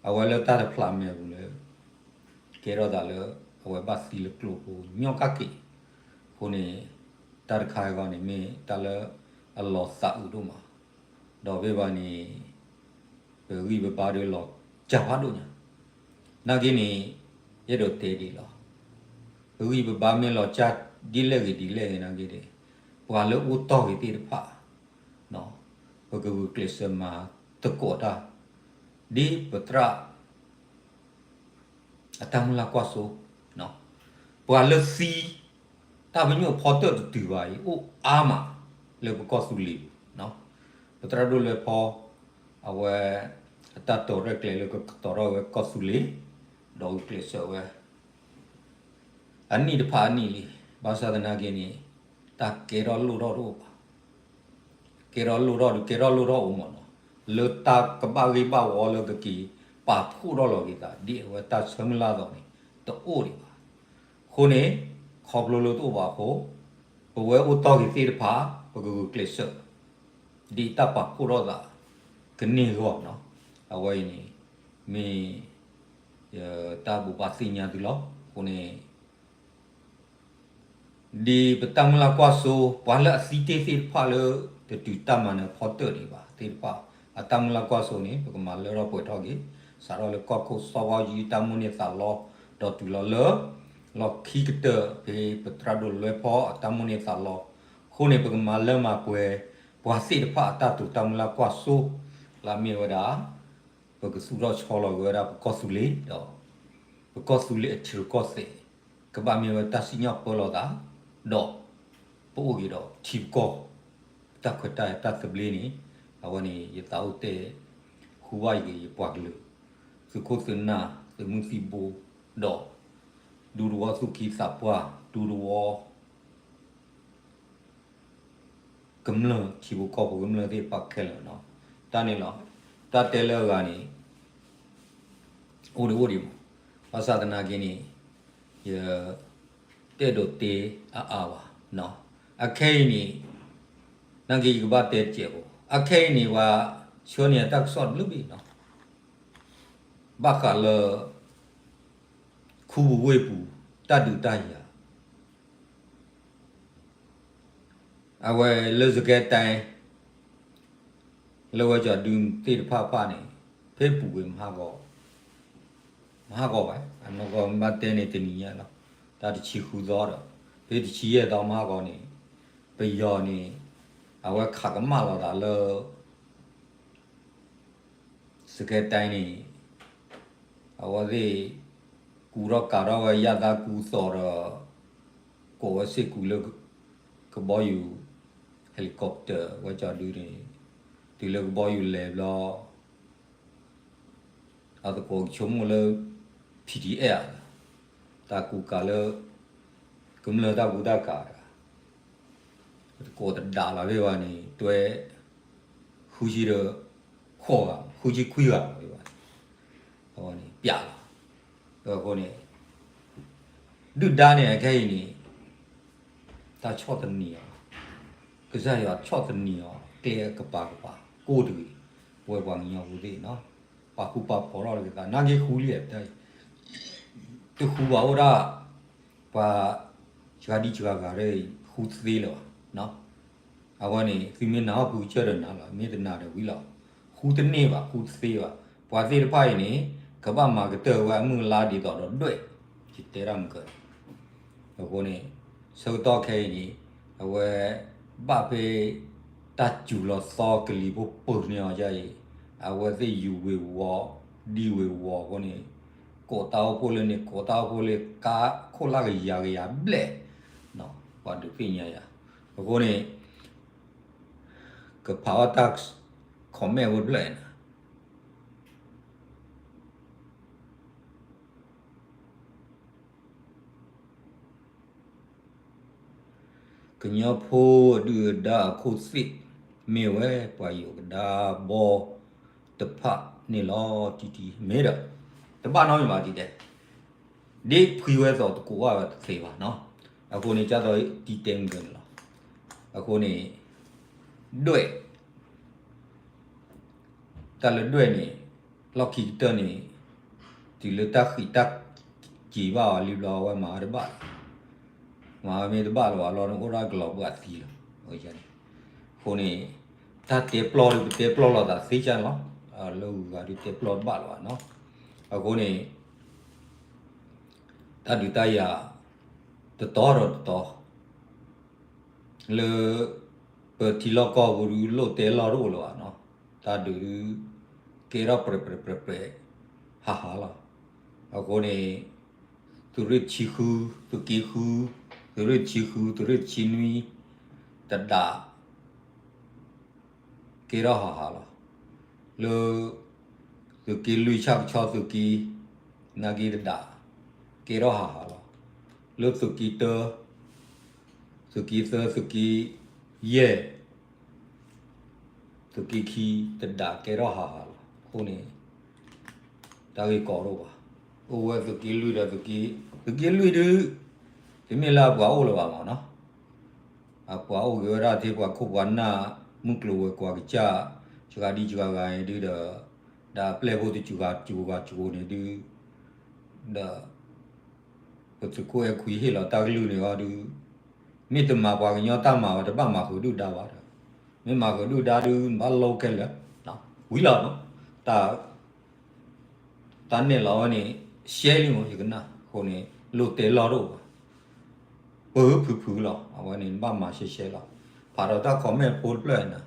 အဝဲလၢတၢ်တဖျးမဲာ်ပူၤလၢ ကဲထီၣ်သးလၢ အဝဲဘၣ်သံလၢကျိဖိညီကၣ်က့ၤ, အဃိန့ၣ် တၢ်တခါအံၤဂီၢ်န့ၣ်မ့ၢ်တၢ်လၢအလီၤသးအုးဒိၣ်မး, ဒီးဘၣ်ဘၣ်န့ၣ် ပဂံၢ်ပဘါဒီးလီၤစၢ်ဖးဒိၣ်ညါ, နာ်က့န့ၣ် ယအဲၣ်ဒိးတဲဒ်လီၤ, ပဂံၢ်ပဘါမ့ၢ်လီၤစၢ်ဒ်လဲၣ်ဂ့ၤဒ်လဲၣ်ဂ့ၤနာ်က့န့ၣ်, ပှၤလၢအအိၣ်တီၢ်ဂ့ၤသ့ၣ်တဖၣ် ပကဂုာ်ကျဲးစၢးမၤသကိးတၢ် ဒ်ပသရၣ် အတၢ်မုၢ်လၢ်ကွၢ်စိ, ပှၤလၢသံ တၢ်ပညိၣ်ဖီတၢၣ်တတုၤဘၣ်အံၤ အိၣ်အါမးလၢပကီၢ်သူလ့ၤပူၤ, ပသရၣ်ဒိၣ်လွဲဖီ အဝဲ အတၢ်တိာ်ရဲၣ်ကျဲၤလၢကကတီၤထီၣ်ဝဲကီၢ်သူလ့ၤ, ဒီးဂုာ်ကျဲးစၢးဝဲ အနံၣ်တဖၣ်အနံၣ်လံ, ဘၣ်ဆၣ်သနာ်က့န့ၣ် တၢ်ကဲထီၣ်လိၣ်ထီၣ်တအိၣ်ဘၣ်, ကဲထီၣ်လိၣ်ထီၣ်ဒုးကဲထီၣ်လိၣ်ထီၣ်အိၣ်မးနီၤ, လၢတၢ်ကဘၣ်ဂ့ၢ်ဘၣ်ဝီလၢကက့ၤပာ်ဖှိၣ်ထီၣ်လီၤက့ၤသး ဒ်အဝဲတၢ်ဆၢမုၢ်လၢ်အသိးန့ၣ် တအိၣ်ဒံးဘၣ်. အဃိန့ၣ် ခီဖျိလၢတအိၣ်ဘၣ်အဃိ ပဝဲအိၣ်တီၢ်က့ၤသ့ၣ်တဖၣ် ပကဂုာ်ကျဲးစၢး ဒ်တၢ်ပာ်ဖှိၣ်ထီၣ်သးကန့ၢ်အဂီၢ်နီၤ, အဝဲအံၤန့ၣ် မ့ၢ် ယတၢ်ဘိးဘၣ်သ့ၣ်ညါသုလီၤ. အဃိန့ၣ် ဒ်ပတၢ်မုၢ်လၢ်ကွၢ်စိ ပှၤလၢအသံတ့ၢ်သ့ၣ်တဖၣ်လၢ တတုၤတၢ်မၤနၢၤဖီတၢၣ်ဒံးဘၣ်သ့ၣ်တဖၣ် အတၢ်မုၢ်လၢ်ကွၢ်စိန့ၣ် ပကမၤလၢထီၣ်ပှဲၤထီၣ်က့ၤ စးထီၣ်လၢကီၢ်ခိၣ်စီၤဘၣ်အူကၠံတၢ်မိၣ်န့ၢ်သးလီ ဒီးတုၤလီၤလၢ လီၢ်ခံကတၢၢ် ဖဲပသရၣ်ဒိၣ်လွဲဖီအတၢ်မိၣ်န့ၢ်သးလီ. အဃိန့ၣ် ပကမၤလၢမၤပှဲၤ ပှၤသ့ၣ်တဖၣ်အတၢ်တိာ်တၢ်မုၢ်လၢ်ကွၢ်စိ လၢအမ့ၢ်ဝဲဒၣ် ပကသူၣ်ထီၣ်ဆီလီၤက့ၤဝဲဒၣ်ပကီၢ်သူလ့ၤဒီး ပကီၢ်သူလ့ၤအထံရူၢ်ကီၢ်သဲး ကဘၣ်မ့ၢ်ဝဲတၢ်စံၣ်ညီၣ်ပၢလီၤသး ဒီး ပအိၣ်က့ၤဒီးထံပကီၢ် တၢ်ခွဲးတၢ်ယာ်တၢ်သဘျ့န့ၣ် အဝဲန့ၣ် ယသးအိၣ်တဲ ဃုဘၣ်ယက့ၤယပှၤကလုာ် သုးခိၣ်သုးနၢ် သုးမုၢ်သံၣ်ဘိ ဒီး ဒူသဝီသူၣ်ကံၢ်သးပှၢ် ဒူသဝီ ကမျၢၢ်ထံဖိကီၢ်ဖိကမျၢၢ်သ့ၣ်တဖၣ်ခဲလၢာ်နီၤ. တၢ်န့ၣ်လီၤ. တၢ်တဲလၢအဂၤန့ၣ် အိၣ်ဒံးအိၣ်ဒံးမး, ဘၣ်ဆၣ်သနာ်က့န့ၣ် ယတအဲၣ်ဒိးတဲအါအါဘၣ်. အခဲအံၤန့ၣ် နာ်က့ယကဘၣ်တဲတစဲးဖိ, အခဲအံၤန့ၣ် ပှၤဆှၢန့ၢ်အတၢ်ကစီၣ်တဘျုးဘ့ၣ်နီၤ, ဘၣ်ဃးလၢ ခူပူၤဝ့ၢ်ပူၤ တၢ်ဒုးတၢ်ယၤ အဝဲလၢစကဲတဲ လၢဝဲကီၤဒုသ့ၣ်တဖၣ်ဖၣ်န့ၣ် ဖဲပူၤကွံာ်မဟါဂီၤ, မဟါဂီၤဘၣ် အနီၢ်ကီၢ်မ့ၢ်ဘၣ်တဲန့ၣ်တနံၤညါလီၤ. တၢ်တဆံဃုသီဒီး ဖဲတဆံယဲၢ်သီမဟါဂီၤန့ၣ် ပယီၤန့ၣ် အဝဲခးကမၣ်လီၤသးလၢ စကဲတဲန့ၣ် အဝဲသ့ၣ် ကူထီၣ်ကၤထီၣ်ဝဲယၣ်သၣ်ကူသီဒီး ကိးဝဲစ့ၢ်ကီးလၢ ကဘီယူၤ helicopter ဝဲကီၤဒုန့ၣ် တုၤလၢကဘီယူၤလဲၤဘျီ အသကိးကဆိကမိၣ်လၢ P D F ဧါ, တၢ်ကူကၤလၢ ကမျၢၢ်တၢ်ကူတၢ်ကၤတဂၤ သကိးတဒါလီၤဖဲဘၣ်န့ၣ် တွဲ ဃုဆံဒီး ဃိးဂၤ ဃုဆံခွံဂၤလီၤဖဲဘၣ်န့ၣ် အဝဲန့ၣ် ပျးလီၤ. အဃိန့ၣ် ဒုၣ်ဒါန့ၣ် အခဲအံၤန့ၣ် တၢ်ဆီၣ်သနံးအီၤ, ကစၢ်ယွၤဆီၣ်သနံးအီၤ ကျဲကပၤကပၤ ကိးတဂ့ၤ ပဝဲပှၤကညီဖိသ့ၣ်နီၤ. ပာ်ဃူပာ်ဖိးထီၣ်လၢကသး နာ်က့ဃူလံဧါ တၢ်အံၤ တဃူဘၣ်အိၣ်ဒၣ် ပှၤ စှၤဒံစှၤဂၤ ဃူတသ့လၢၤဘၣ်. အဝဲန့ၣ် သုမ့ၢ်နာ်ဟီၣ်ခိၣ်ကစၢၢ်ဒီးနာ်လီၤ, မ့ၢ်တနာ်ဒီးဝံၤလီၤ. ဃူတန့ၢ်ဘၣ်, ဃူတသ့ဘၣ်. ပှၤသ့ၣ်တဖၣ်အံၤန့ၣ် ကဘၣ်မၤကတၢၢ်ဝဲအမုၢ်အလါဒ်သိးဒီးဒွဲၣ်, ယတဲတၢ်မုၢ်ကၢၤ အဃိန့ၣ် ဆၢကတီၢ်ခဲအံၤန့ၣ် အဝဲ ဘၣ်ဖဲ တၢ်စူၤလီၤသီကလံၤဖိပၢၤန့ၢ်အီၤဒ်အံၤ, အဝဲသ့ၣ်ယူၤဝ့ၤဝီၤ ဒံဝ့ၤဝီၤအဃိန့ၣ် ကိးတၢ်အိၣ်ဖှိၣ်လၢန့ၣ် ကိးတၢ်အိၣ်ဖှိၣ်လၢကါခိၣ်လၢကယၤကယၤဘျဲၣ်, ပှၤဒုးသ့ၣ်ညါယၤ, အဃိန့ၣ် ကဖးအီၣ်တၢ် comment ဖိတဖျၢၣ်န့ၣ် ကညီဖိအဒုၣ်အဒါအခိၣ်သ့ၣ် မ့ၢ်ဝဲပှၤယိၤကဒါဘီတဖၣ်န့ၣ်လီၤ. တံၤတံၤ မ့ၢ်ဒီး တဘၣ်နီတမံၤဘၣ်တံၤတဲ, ဒ်ဖှံဝဲသိးတကိးဘၣ်ဝဲတသ့ဘၣ်နီၤ, အဃိန့ၣ် ကၢ်သိးတံၤတဲမုၢ်ကၢၤန့ၣ်လီၤ. အဃိန့ၣ် ဒွဲၣ် တၢ်လၢဒွဲၣ်န့ၣ် လီၢ်ခံကတၢၢ်န့ၣ် တုၤလၢတၢ်ဃံးတၢ်စံးဘၣ်အီၤလံဘျီ အဝဲမၤဝဲတဘၣ်လၢၤ, မၤဝဲမ့ၢ်တဘၣ်လၢၤဘၣ်လီၤန့ၣ် အိၣ်ဒၣ်ကလီၤဘှံးသံလီၤ. အဃိန့ၣ် တၢ်တဲပျီၢ်ဒုး ပတဲပျီၢ်လိာ်သးသ့ကၢ်န့ၣ်လီၤ. လၢဂုၤဂၤဒုးတဲပျီၢ်တဘၣ်လၢၤဘၣ်နီၤ. အဃိန့ၣ် တၢ်ဒုးတၢ်ယၤ တတီၤဒီးတတီၤ လၢ ပထံလီၢ်ကီၢ်ပူၤဒုး လိၣ်တဲလီၢ်တအိၣ်လၢၤဘၣ်နီၤ, တၢ်ဒုးဒုး ကဲထီၣ်ပြဲးပြဲးပြဲးပြဲး ဟးဟးလီၤ. အဃိန့ၣ် သုးရ့ၣ်ဆံဃု သုးက့ဃု သုးရ့ၣ်ဆံဃု သုးရ့ၣ်ဆံနွံ တဒး ကဲထီၣ်ဟးဟးလီၤ. လၢ သုးက့လွံၢ်ဆၣ်ကဆီသုးက့ နာ်က့တဒး ကဲထီၣ်ဟးဟးလီၤ. လၢသုးက့တၢ သုးက့သၢ သုးက့ယဲၢ် သုးက့ခံ တဒးကဲထီၣ်ဟးဟးလီၤ. အဃိန့ၣ် တၢ်ဂ့ၢ်ကီဒိၣ်ဘၣ်. အိၣ်ဝဲသုးက့လွံၢ်ဒီးသုးက့ သုးက့လွံၢ်ဒုး တမ့ၢ်လၢအပှၤအိၣ်လၢၤဘၣ်မးနီၤ. အပှၤအိၣ်ဂ့ၤဝဲဒၣ်ထဲပှၤခိၣ်ပှၤနၢ် မုၢ်ကျိၤဝဲၤကွာ်ကစၢ် စှၤဒံစှၤဂၤအံၤဒုးဒီး ဒီးအပျဲၢ်ဖိတစှၤဂၤစှၤဂၤစှၤဂၤန့ၣ်ဒုး ဒီး ပသုးခိၣ်အဲၣ်ခွံဟ့ၣ်လီၤတၢ်ကလုၢ်န့ၣ်အီၤဒုး မ့ၢ်တမၤပှၤကညီတၢ်မၤဝဲတဘၣ်မၤဃုာ်ဒုၣ်ဒါဘၣ်ဒီး မ့ၢ်မၤဃုာ်ဒုၣ်ဒါဒုး ဘၣ်လိၣ်ခဲလၢာ် ဝံၤလီၤနီၤ. တၢ် တၢ်နဲၣ်လီၤဝဲန့ၣ် ရှဲလံမး ယကနၣ် အဃိန့ၣ် လိၣ်တဲလီၢ်တအိၣ်ဘၣ်. ပၢၤဖုးဖုးလီၤ အဝဲန့ၣ် ဘၣ်မၤရှဲရှဲလီၤ. ဖးဒီးတၢ် comment ဖိတဖျၢၣ်န့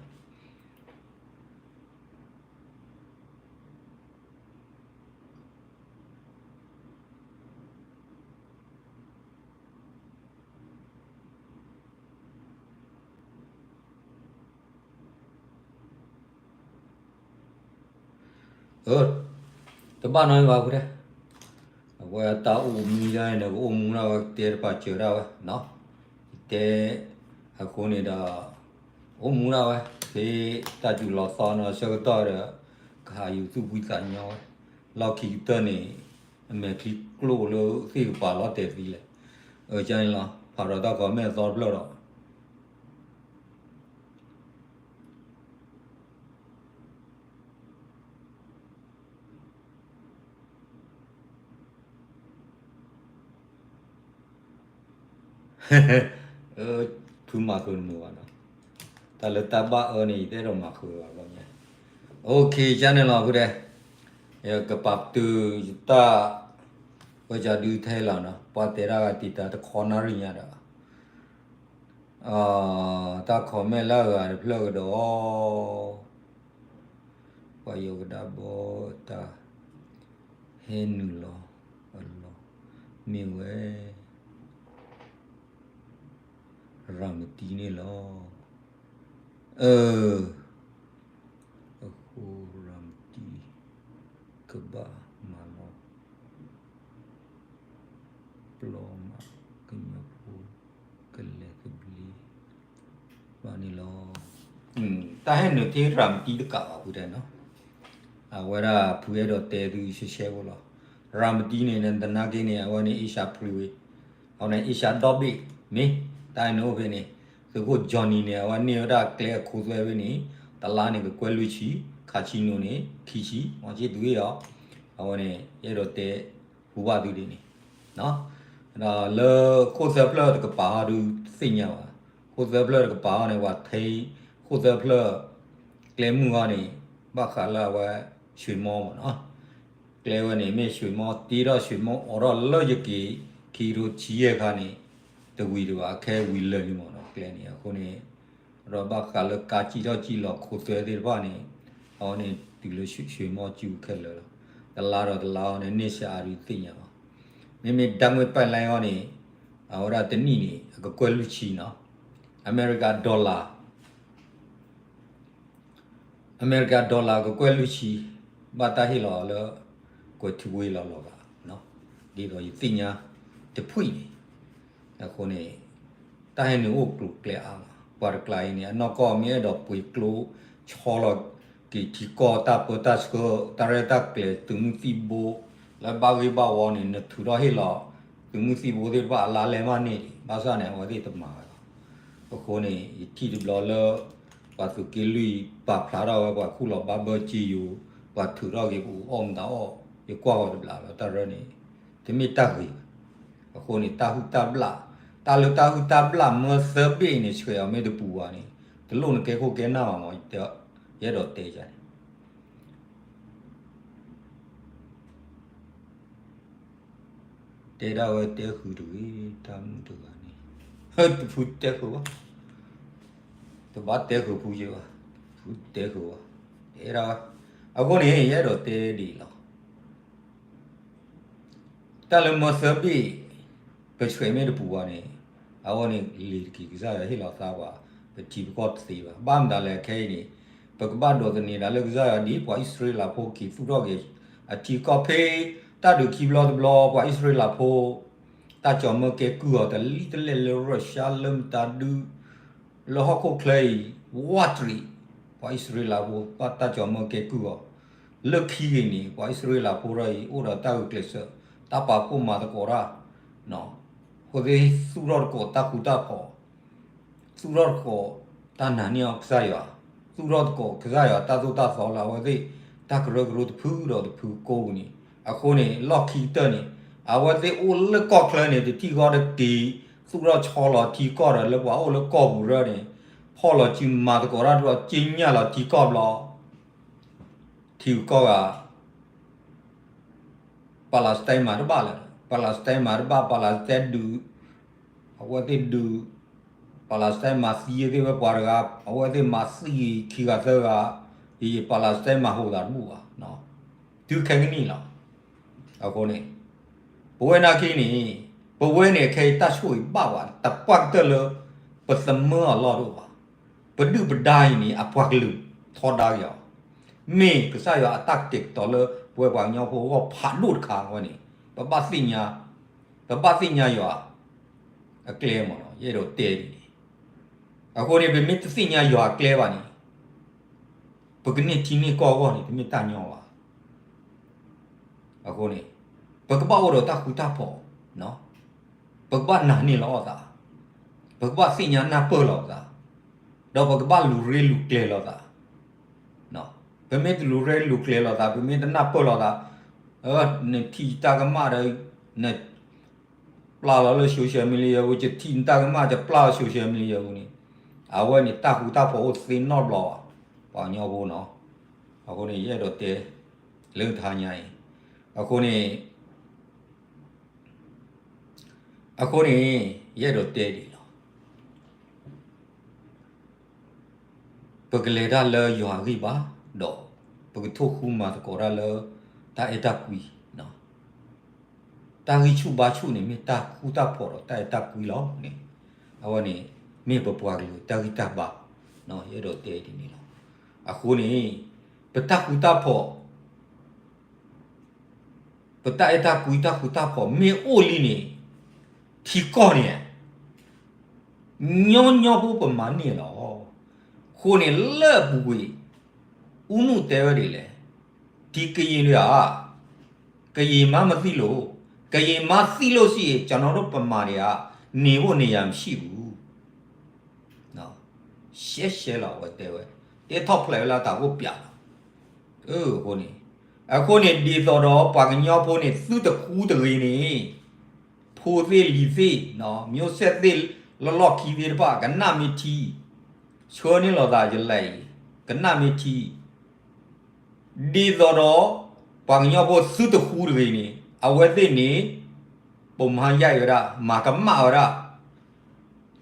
ၣ် တဘၣ်နီတမံၤဘၣ်ဖုတဲ, အဝဲတၢ်အိၣ်မူယါန့ၣ် ကအိၣ်မူဒၣ်ဝဲ ကတဲတပာ်စၢၤဒၣ်ဝဲ, ယတဲ အဃိန့ၣ်ဒီး အိၣ်မူဒၣ်ဝဲ ဖဲတၢ်စူၤလီၤသီနီၤ ဆၢကတီၢ်ဒီး ကဟးယူၤသူၣ်ဖှံသးညီဝဲ, လီၢ်ခံကတၢၢ်န့ၣ် အမဲာ်ချံကျိၣ်လၢသ့ၣ်ကပၤလီၤတဲာ်သံလဲၣ်, အကန့ၣ်လီၤ ဖးဒီးတၢ် comment အသီတဖျၢၣ်ဒီး ဖုမၤဃုာ်တမုာ်ဘၣ်နီၤ, တၢ်လၢတၢ်ဘၣ်အၢန့ၣ် ယတအဲၣ်ဒိးမၤဃုာ်ဘၣ်ဘျီညါ, OK ကန့ၣ်လီၤဖုတဲ, ယကပာ်တုၤယတၢ် ဝဲကဒုထဲလီၤနီၤ ပှၤတဲဒၣ်ဂၤတံာ်တာ်တခီနၣ်ရံၣ်ညါဒီး တၢ် comment လၢအဂၤတဖျၢၣ်ကဒီး ပှၤယိၤကဒါဘီတၢ် ဟဲနုာ်လီၤအလီၢ် မ့ၢ်ဝဲ ရၤမတံန့ၣ်လီၤ. အ အဃိရၤမတံ ကဘၣ်မၤလီၤ ပျီမး ကညီဖိ ကလဲၤသဘျ့ ဘၣ်န့ၣ်လီၤ. တၢ်ဟဲနုာ်ထဲရၤမတံတကးဘၣ်ဖုတဲနီၤ, အဝဲဒၣ်ဖုအဲၣ်ဒိးတဲသုရှဲရှဲဖိလီၤ. ရၤမတံန့ၣ် နသနာ်က့န့ၣ် အဝဲန့ၣ် Asia Freeway အဝဲန့ၣ် Asia ဒီဘ့ၣ် မ့ၢ် တၢ်န့ၣ်အိၣ်ဖဲန့ၣ် သုးခိၣ် Johnny န့ၣ် အဝဲန့ၢ်ဝဲဒၣ်ကျဲအခိသွဲဖဲန့ၣ် တလါန့ၣ်ကကွဲၢ်လွံၢ်ဆံ, ခ ခးဆံနူၤန့ၣ် ခံဆံ မ့ၢ်က့ၤသုးဂ့ၢ်အီၤ, အဝဲန့ၣ် ယအဲၣ်ဒိးတဲ ဟူဘၣ်သုဒ်န့ၣ်, ဒီးလၢခိၣ်သၢဖျၢၣ်တကပၤဟီဒုးသ့ၣ်ညါဘၣ်, ခိၣ်သၢဖျၢၣ်တကပၤဟီန့ၣ် ပှၤထံ ခိၣ်သၢဖျၢၣ် ကျဲမုၢ်ဟီန့ၣ် ဘၣ်ဃးလၢအဝဲ ရွှေမောင်းမ့ၢ်နီၤ, ကျဲဝဲန့ၣ် မ့ၢ် ရွှေမောင်း တ့ထီၣ် ရွှေမောင်း အိးထီၣ်လၢယက့ၤ ခံကထိဆံယဲၢ်ခါန့ၣ် တဝံၤတဘၣ် ခဲဝံၤလၢာ်လံမ့ၢ်နီၤ ကျဲန့ၣ် အဃိန့ၣ် ဒီးဘၣ်ဃးလၢကါစံၣ်ထီၣ်စံၣ်လီၤခိသွဲသ့ၣ်တဖၣ်န့ၣ် အဝဲန့ၣ်တုၤလၢ ရွှေမောင်း စုခဲလၢာ်လီၤ, တလါဒီးတလါအီၤန့ၣ် န့ၢ်စှၤအါဒုးသ့ၣ်ညါဘၣ်, မ့မ့ၢ် ဓာတ်ငွေ့ပိုက်လိုင်း အီၤန့ၣ် အဝဲဒၣ်တနံၣ်န့ၣ် အကကွဲၢ်လွံၢ်ဆံနီၤ, အမဲရကၤ dollar အမဲရကၤ dollar ကကွဲၢ်လွံၢ်ဆံ ဘၣ်တၢ်ဟ့ၣ်လီၤလၢ ကွဲၤထံဝ့လီၤလီၤဘၣ်, ဒ်သိးယသ့ၣ်ညါတဖှံၣ်န့ၣ်, အဃိန့ၣ် တၢ်ဟဲနုာ်အိၣ်ကျိၤကျဲအါမး ပှၤတကျါအံၤန့ၣ် အနီၢ်ကီၢ်မ့ၢ်အဲၣ်ဒိးပှ့ၤကျိ ဆီလီၤက့ၤထံကီၢ်တၢ်ပၢတၢ်ဆှၢ တၢ်ရဲၣ်တၢ်ကျဲၤ သုးမုၢ်သံၣ်ဘိ လၢဘၣ်ဂ့ၢ်ဘၣ်ဝီန့ၣ် နထုးထီၣ်ဟ့ၣ်လီၤ သုးမုၢ်သံၣ်ဘိသ့ၣ်တဖၣ်အလါလဲမးန့ၣ်ဒံး ဘၣ်ဆၣ်န့ၣ် အဝဲသ့ၣ်တမၤဝဲဘၣ်, အဃိန့ၣ် ယထံၣ်တဘျီလၢ ပှၤသုးက့လွံၢ်ပာ်ဖျါထီၣ်ဝဲ ပှၤခူၣ်လီၤဘၣ်ဘၢစ့ယိၤ ပှၤထုးထီၣ်က့ၤပအီၣ်မတၤအီၣ် ယကွၢ်ဃီၤတဘျီလီၤ တၢ်ရၢန့ၣ် တမ့ၢ်တၢ်ဂ့ၤဘၣ်, အဃိန့ၣ် တၢ်ဟုၣ်တၢ်ဘျၣ် တၢ်လၢတၢ်ဟုၣ်တၢ်ဘျၣ်မၢသၢဘ့ၣ်န့ၣ် ဆှဲးအီၤမ့ၢ်တပူၤဘၣ်န့ၣ် တလိၣ်နကဲခိၣ်ကဲနၢ်ဘၣ်မး, ယအဲၣ်ဒိးတဲယၤန့ၣ် တဲဒၣ်ဝဲတဲဃုာ်တဂ့ၤ တၢ်မုၣ်တဂၤန့ၣ် တဖုတဲဃုာ်ဘၣ်, တဘၣ်တဲဃုာ်ဖုယဲဘၣ်, ဖုတဲဃုာ်ဘၣ်, တဲဒၣ်ဝဲ, အဃိန့ၣ် ယအဲၣ်ဒိးတဲဒ်အံၤလီၤ. တၢ်လၢမၢသၢဘ့ၣ် ပဆှဲးမ့ၢ်တပူၤဘၣ်န့ၣ် အဝဲန့ၣ်လံၤတက့ၤ ကစၢ်ယွၤဟ့ၣ်လီၤသးပှၤ ပထံပကီၢ်တသ့ဘၣ်. ဘၣ်မတၤလဲၣ်ခဲအံၤန့ၣ် ပကဘၣ်ဒိးသန့ၤဒၣ်လၢကစၢ်ယွၤဒ်ပှၤအံၣ်စရ့လးဖိက့ၤသူၣ်ထီၣ်က့ၤ အထံကီၢ်ဖဲ တၢ်ဒုးခံဘျီတဘျီ ပှၤအံၣ်စရ့လးဖိ တၢ်ကၠီၤမၢကဲကုၢ်အီၤ တလံၣ်တလဲၣ်လၢရၢၡါ လၢမတၤဒု လၢဟီၣ်ခိၣ်ချၢအံၤ ဝးတရံး ပှၤအံၣ်စရ့လးဖိ ဘၣ်တၢ်ကၠီၤမၢကဲကုၢ်အီၤ, လၢခံဂ့ၤန့ၣ် ပှၤအံၣ်စရ့လးဖိထီၣ်အံၤ အိၣ်ဒီးတၢ်ဂုာ်ကျဲးစၢး တၢ်ပာ်ဖှိၣ်မၤသကိးတၢ်, အဃိသ့ၣ်သူၣ်ထီၣ်သကိးတၢ်ဃူတၢ်ဖိး, သူၣ်ထီၣ်သကိးတၢ်နာ်န့ၢ်အီၤကစၢ်ယွၤ, သူၣ်ထီၣ်သကိးကစၢ်ယွၤတၢ်သိၣ်တၢ်သီလၢအဝဲသ့ၣ် တၢ်ကရၢကရိတဖုဒီးတဖုကိးပူၤန့ၣ်, အဃိန့ၣ် လီၢ်ခံကတၢၢ်န့ၣ် အဝဲသ့ၣ်အိၣ်လၢကီၢ်ချၢန့ၣ် တထံၣ်ဃီတက့ၤ သူၣ်ထီၣ်ဆီလီၤထံကီၢ်ဒီးလၢပှၤအိၣ်လၢကီၢ်ပူၤရၢန့ၣ် ဖီၣ်လီၤစုမၤသကိးတၢ်တဘျီ က့ညၣ်လီၤထံကီၢ်ဘျီ ထံကီၢ်ဂၤ Palestine မၤတဘၣ်လၢၤ, Palestine မၤတဘၣ် Palestine ဒုး, အဝဲသ့ၣ်ဒုး, Palestine မၤသံသ့ၣ်ဝဲပှၤတဂၤ, အဝဲသ့ၣ်မၤသံခံဂၤသၢဂၤ, ယံၤ Palestine မၤဟူးသးတဘူၣ်ဘၣ်, တုၤခဲကနံၣ်လီၤ. အဃိန့ၣ် ပဝဲနာ်က့န့ၣ် ပဝဲန့ၣ်ခဲအံၤတၢ်ဆိၣ်ဂ့ၤဘၣ်ပှၤ တပှၢ်ကတၢၢ်လၢ ပသမၢအလီၢ်တအိၣ်ဘၣ်. ပဒုၣ်ပဒါအံၤန့ၣ် အပှၤကလုာ်ထီဒါက့ၤအီၤ, မ့ၢ်ကစၢ်ယွၤအတၢ်ကတဲာ်ကတီၤလၢပဝဲပှၤကညီဖိအဂီၢ်ဖးဒိၣ်တခါဝဲန့ၣ် ပဘၣ်သ့ၣ်ညါ, ပဘၣ်သ့ၣ်ညါယွၤအကျဲမ့ၢ်နီၤ ယအဲၣ်ဒိးတဲဒ်န့ၣ်, အဃိန့ၣ် ပမ့ၢ်တသ့ၣ်ညါယွၤအကျဲဘၣ်န့ၣ် ပကန့ၢ်ထံန့ၢ်ကီၢ်အဂီၢ်န့ၣ် တမ့ၢ်တၢ်ညီဘၣ်. အဃိန့ၣ် ပကဘၣ်အိၣ်ဒီးတၢ်ဃူတၢ်ဖိး, ပကဘၣ်နာ်န့ၢ်လီၤအီၣ်သး, ပကဘၣ်သ့ၣ်ညါနၢ်ပၢၢ်လိာ်သး, ဒီးပကဘၣ်လူၤရ့လူၤကျဲၤလိာ်သး, ပမ့ၢ်တလူၤရ့လူၤကျဲၤလိာ်သး ပမ့ၢ်တနၢ်ပၢၢ်လိာ်သး, နထံၣ်တၢ်ကမၣ်ဒီး နပျၢ်လီၤလၢ social media ပူၤ ယထံၣ်နတၢ်ကမၣ် ယပျၢ်လီၤ social media ပူၤန့ၣ်, အဝဲန့ၣ်တၢ်ဃူတၢ်ဖိးအိၣ်သ့နီတဘျီဘၣ်, ပှၤကညီဖိနီၤ, အဃိန့ၣ် ယအဲၣ်ဒိးတဲ လၢတဟါညါအံၤ, အဃိန့ၣ် အဃိန့ၣ် ယအဲၣ်ဒိးတဲဒ်အံၤလီၤ. ပကလဲၤတၢ်လၢယွၤအဂံၢ်ဘါ, ဒီးပကထိၣ်ဃူမၤသကိးတၢ်လၢ တၢ်အဲၣ်တၢ်ကွံ, တၢ်ဂံၢ်ဆူၣ်ဘါဆူၣ်န့ၣ် မ့ၢ်တၢ်ဃူတၢ်ဖိးဒီးတၢ်အဲၣ်တၢ်ကွံလီၤန့ၣ်, အဝဲန့ၣ် မ့ၢ်ပပှၤကလုာ်တၢ်ဂံၢ်တၢ်ဘါ, ယအဲၣ်ဒိးတဲဒ်န့ၣ်လီၤ. အဃိန့ၣ် ပတၢ်ဃူတၢ်ဖိး ပတၢ်အဲၣ်တၢ်ကွံတၢ်ဃူတၢ်ဖိးမ့ၢ်အိၣ်လံန့ၣ်, ထံကီၢ်န့ၣ် ညီညီဖိပမၤန့ၢ်လီၤ. အဃိန့ၣ်လၢအပူၤကွံာ် ဦးနု တဲဝဲဒ်လဲၣ်, ဒီကရင်တွေက ကရင်မှန်းမသိလို့, ကရင်မှန်းသိလို့ရှိရင် ကျွန်တော်တို့ဗမာတွေက နေဖို့နေရာမရှိဘူး. ရှဲရှဲလီၤ အဝဲတဲဝဲ, တဲထီၣ်ဖျဲးဝဲလၢတၢ်အိၣ်ပျးလီၤ. အဃိန့ၣ်, အဃိန့ၣ် ဒ်သိးဒီးပှၤကညီဖိန့ၣ် သုတဃူတဂ့ၤန့ၣ်, ဖိသ့ၣ်လံၤသ့ၣ်, မျိုးဆက်သ့ၣ် လီၢ်လီၢ်ခံသ့ၣ်တဖၣ် ကနၣ်မ့ၢ်ထံ, ဆှၢန့ၢ်လိာ်သးယလဲၣ်အံၤ, ကနၣ်မ့ၢ်ထံ ဒ်သိးဒီး ပှၤကညီဖိသုတဃူတဂ့ၤန့ၣ် အဝဲသ့ၣ်န့ၣ် ပိာ်မၤယဲၢ်ဝဲဒၣ် မၤကမၣ်ဝဲဒၣ်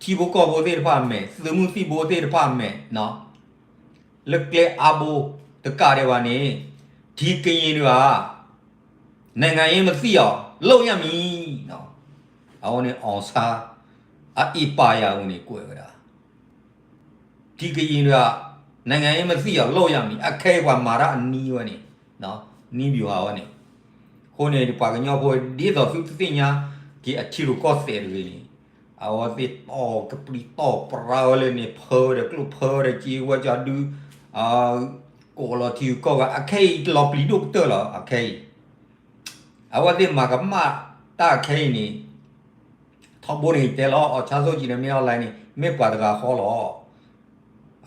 ထံဖိကီၢ်ဖိသ့ၣ်တဖၣ်အမဲာ်, သုးမုၢ်သံၣ်ဘိသ့ၣ်တဖၣ်အမဲာ်, လၢကျဲအါဘိတကးဒံးဘၣ်န့ၣ်, ထံကယံၤဒုးဧါ, နိုင်ငံရေးမသိအောင် လုပ်ရမည်. အဝဲန့ၣ် အောင်ဆန်း အအ့ၣ်ပာ်ယၤအဝဲန့ၣ် ကွဲးဝဲဒၣ် ထံကယံၤဒုးဧါ, နိုင်ငံရေးမသိအောင် လုပ်ရမည်. အခဲအံၤပှၤမၤတၢ်အနံၤဝဲန့ၣ်, နံၤဘျူးဟးဝဲန့ၣ်, အဃိန့ၣ် ပှၤကညီဖိ ဒ်သိးသုတသ့ၣ်ညါက့ၤအထံရူၢ်ကီၢ်သဲးတဂ့ၤန့ၣ်, အဝဲသ့ၣ်တီၢ်ကပျံၤတီၢ်ပြါဝဲလၢန့ၣ် ဖၢဝဲဒီးကျိၣ်ဖၢဝဲဒီးစ့ဝဲကဒု, ကိးလီၤထံဂုၤကီၢ်ဂၤ အခဲအံၤလီၤပျံၤဒိၣ်ကတၢၢ်လီၤ. အခဲအံၤ အဝဲသ့ၣ်မၤကမၣ်တၢ်ခဲအံၤန့ၣ်, ထီဘိန့ၣ်တဲလီၤ အောင်ဆန်းစုကြည်န့ၣ် မ့ၢ်အီၤလဲၣ်န့ၣ် မ့ၢ်ပှၤတဂၤဃီလီၤ.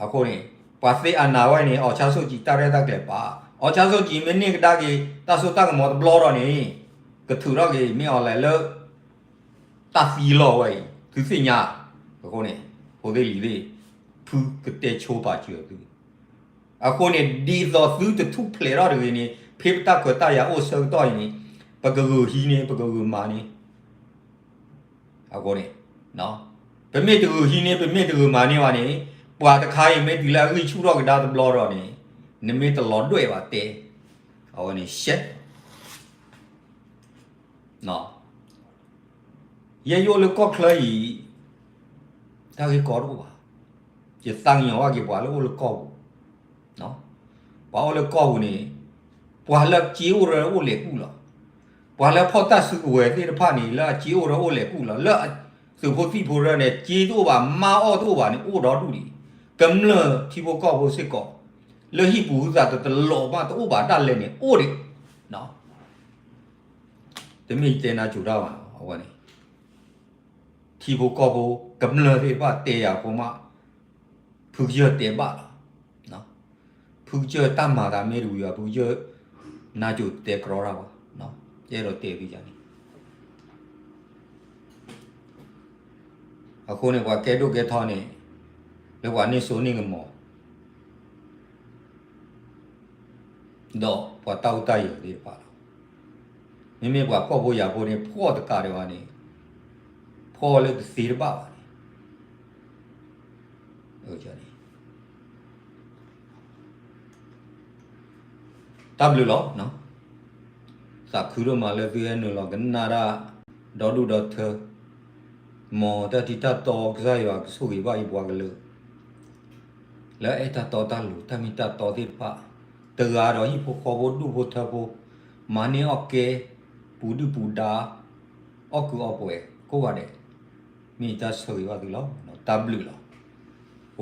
အဃိန့ၣ် ပှၤသ့အနၢ်ဝဲန့ၣ် အောင်ဆန်းစုကြည် တၢ်ရဲၣ်တၢ်ကျဲၤပာ်, အောင်ဆန်းစုကြည် မ့ၢ်န့ၢ်ကဒါက့ၤ တၢ်စိတၢ်ကမီၤတဘျီဒီးန့ၣ်, ကထုးထီၣ်က့ၤ မ့ၢ်အီၤလဲၣ်လၢ တၢ်သံလီၤဝဲအံၤ သုသ့ၣ်ညါ. အဃိန့ၣ် ဖိသ့ၣ်လံၤသ့ၣ် ဖုကတဲဆိပာ်စၢၤသု အဃိန့ၣ် ဒ်သိးသုတထူၣ်ဖျဲးထီၣ်တဂ့ၤန့ၣ် ဖဲပတၢ်ခွဲးတၢ်ယာ်အိၣ်ဆၢကတီၢ်အံၤန့ၣ် ပကဂုာ်ဟံးန့ၢ် ပကဂုာ်မၤန့ၢ်, အဃိန့ၣ် ပမ့ၢ်တဂုာ်ဟံးန့ၢ် ပမ့ၢ်တဂုာ်မၤန့ၢ်ဘၣ်န့ၣ် ပှၤတခါအံၤမ့ၢ်တုၤလၢအဂံၢ်ဆူၣ်ထီၣ်ကဒါတဘျီဒီးန့ၣ် နမ့ၢ်တလီၤဒွဲၣ်ဘၣ်တဲ, အဝဲန့ၣ်ရှဲ ယဲယအိၣ်လၢကီၢ်ချၢအံၤ တၢ်ဂ့ၢ်ကီတအိၣ်ဘၣ်. ယသးကညီၤဘၣ်က့ၤပှၤလၢအိၣ်လၢကီၢ်ပူၤ, ပှၤအိၣ်လၢကီၢ်ပူၤန့ၣ် ပှၤလၢအစ့အိၣ်ရၢအိၣ်လဲၤကူၣ်လီၤ. ပှၤလၢဖီၣ်တၢ်စုကဝဲၤသ့ၣ်တဖၣ်န့ၣ် လၢအစ့အိၣ်ရၢအိၣ်လဲၤကူၣ်လီၤ. လၢသုးဖိသံၣ်ဖိရၢန့ၣ် စ့တအိၣ်ဘၣ် မါအီၣ်တအိၣ်ဘၣ်န့ၣ် အိၣ်ဒီဒူၣ်ဒံး. ကမျၢၢ်ထံဖိကီၢ်ဖိစ့ၢ်ကီး လၢဟံၣ်ပူၤဟုသးတတလီၤမးတအိၣ်ဘၣ်ဒၣ်လဲာ်န့ၣ် အိၣ်ဒံး တမ့ၢ်ယတဲနါစိၤတၢ်ဘၣ်နီၤ အဝဲန့ၣ် ထံဖိကီၢ်ဖိ ကမျၢၢ်သ့ၣ်တဖၣ်တဲယၤဖိမး ဖုကစၢၢ်တဲဘၣ်လီၤ. ဖုကစၢၢ်တၢ်မၤသးမ့ၢ်တဝံၤဘၣ် ဖုကစၢၢ်နါစိၤတဲကြီတၢ်ဘၣ်, ယအဲၣ်ဒိးတဲသုန့ၣ် အဃိန့ၣ် ပှၤကဲဒိၣ်ကဲထီန့ၣ် လၢပှၤန့ၢ်စိန့ၢ်ကမီၤ ဒီးပှၤတၢ်အိၣ်တၢ်ယၢၤသ့ၣ်တဖၣ်လီၤ. မ့မ့ၢ်ပှၤဖှီၣ်ဖိယာ်ဖိန့ၣ် ဖှီၣ်တကးဒံးဘၣ်န့ၣ် ဖှီၣ်လၢတသ့တဘၣ်ဘၣ်န့ၣ် တၢ်ဘျုးလီၤ. သးခုဒိၣ်မးလၢသုဟဲနုာ်လီၤကနၣ်တၢ် ဒီဒူၣ်ဒီထၢ မ်တၢ်ထံတၢ်တီကစၢ်ယွၤကဆိၣ်ဂ့ၤဘၣ်ယပှၤကလုာ် လၢအအဲၣ်တၢ်တီတၢ်လိၤ တၢ်မ့ၢ်တၢ်တီသ့ၣ်တဖၣ် တဂၤဒီးဟံၣ်ဖိဃီဖိဒူၣ်ဖိထၢဖိ မၤန့ၢ်အီၣ်ကဲ ပူၤဒုၣ်ပူၤဒါ အီၣ်ကုးအီပှဲၤကိးဂၤဒဲး မ့ၢ်တၢ်ဆိၣ်ဂ့ၤဘၣ်သုလီၤ. တၢ်ဘျုးလီၤ.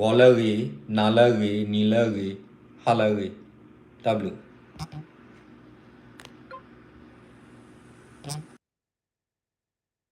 ဂီၤလၢအဂ့ၤ, နၤလၢအဂ့ၤ, နံၤလၢအဂ့ၤ, ဟါလၢအဂ့ၤ, တၢ်ဘျုး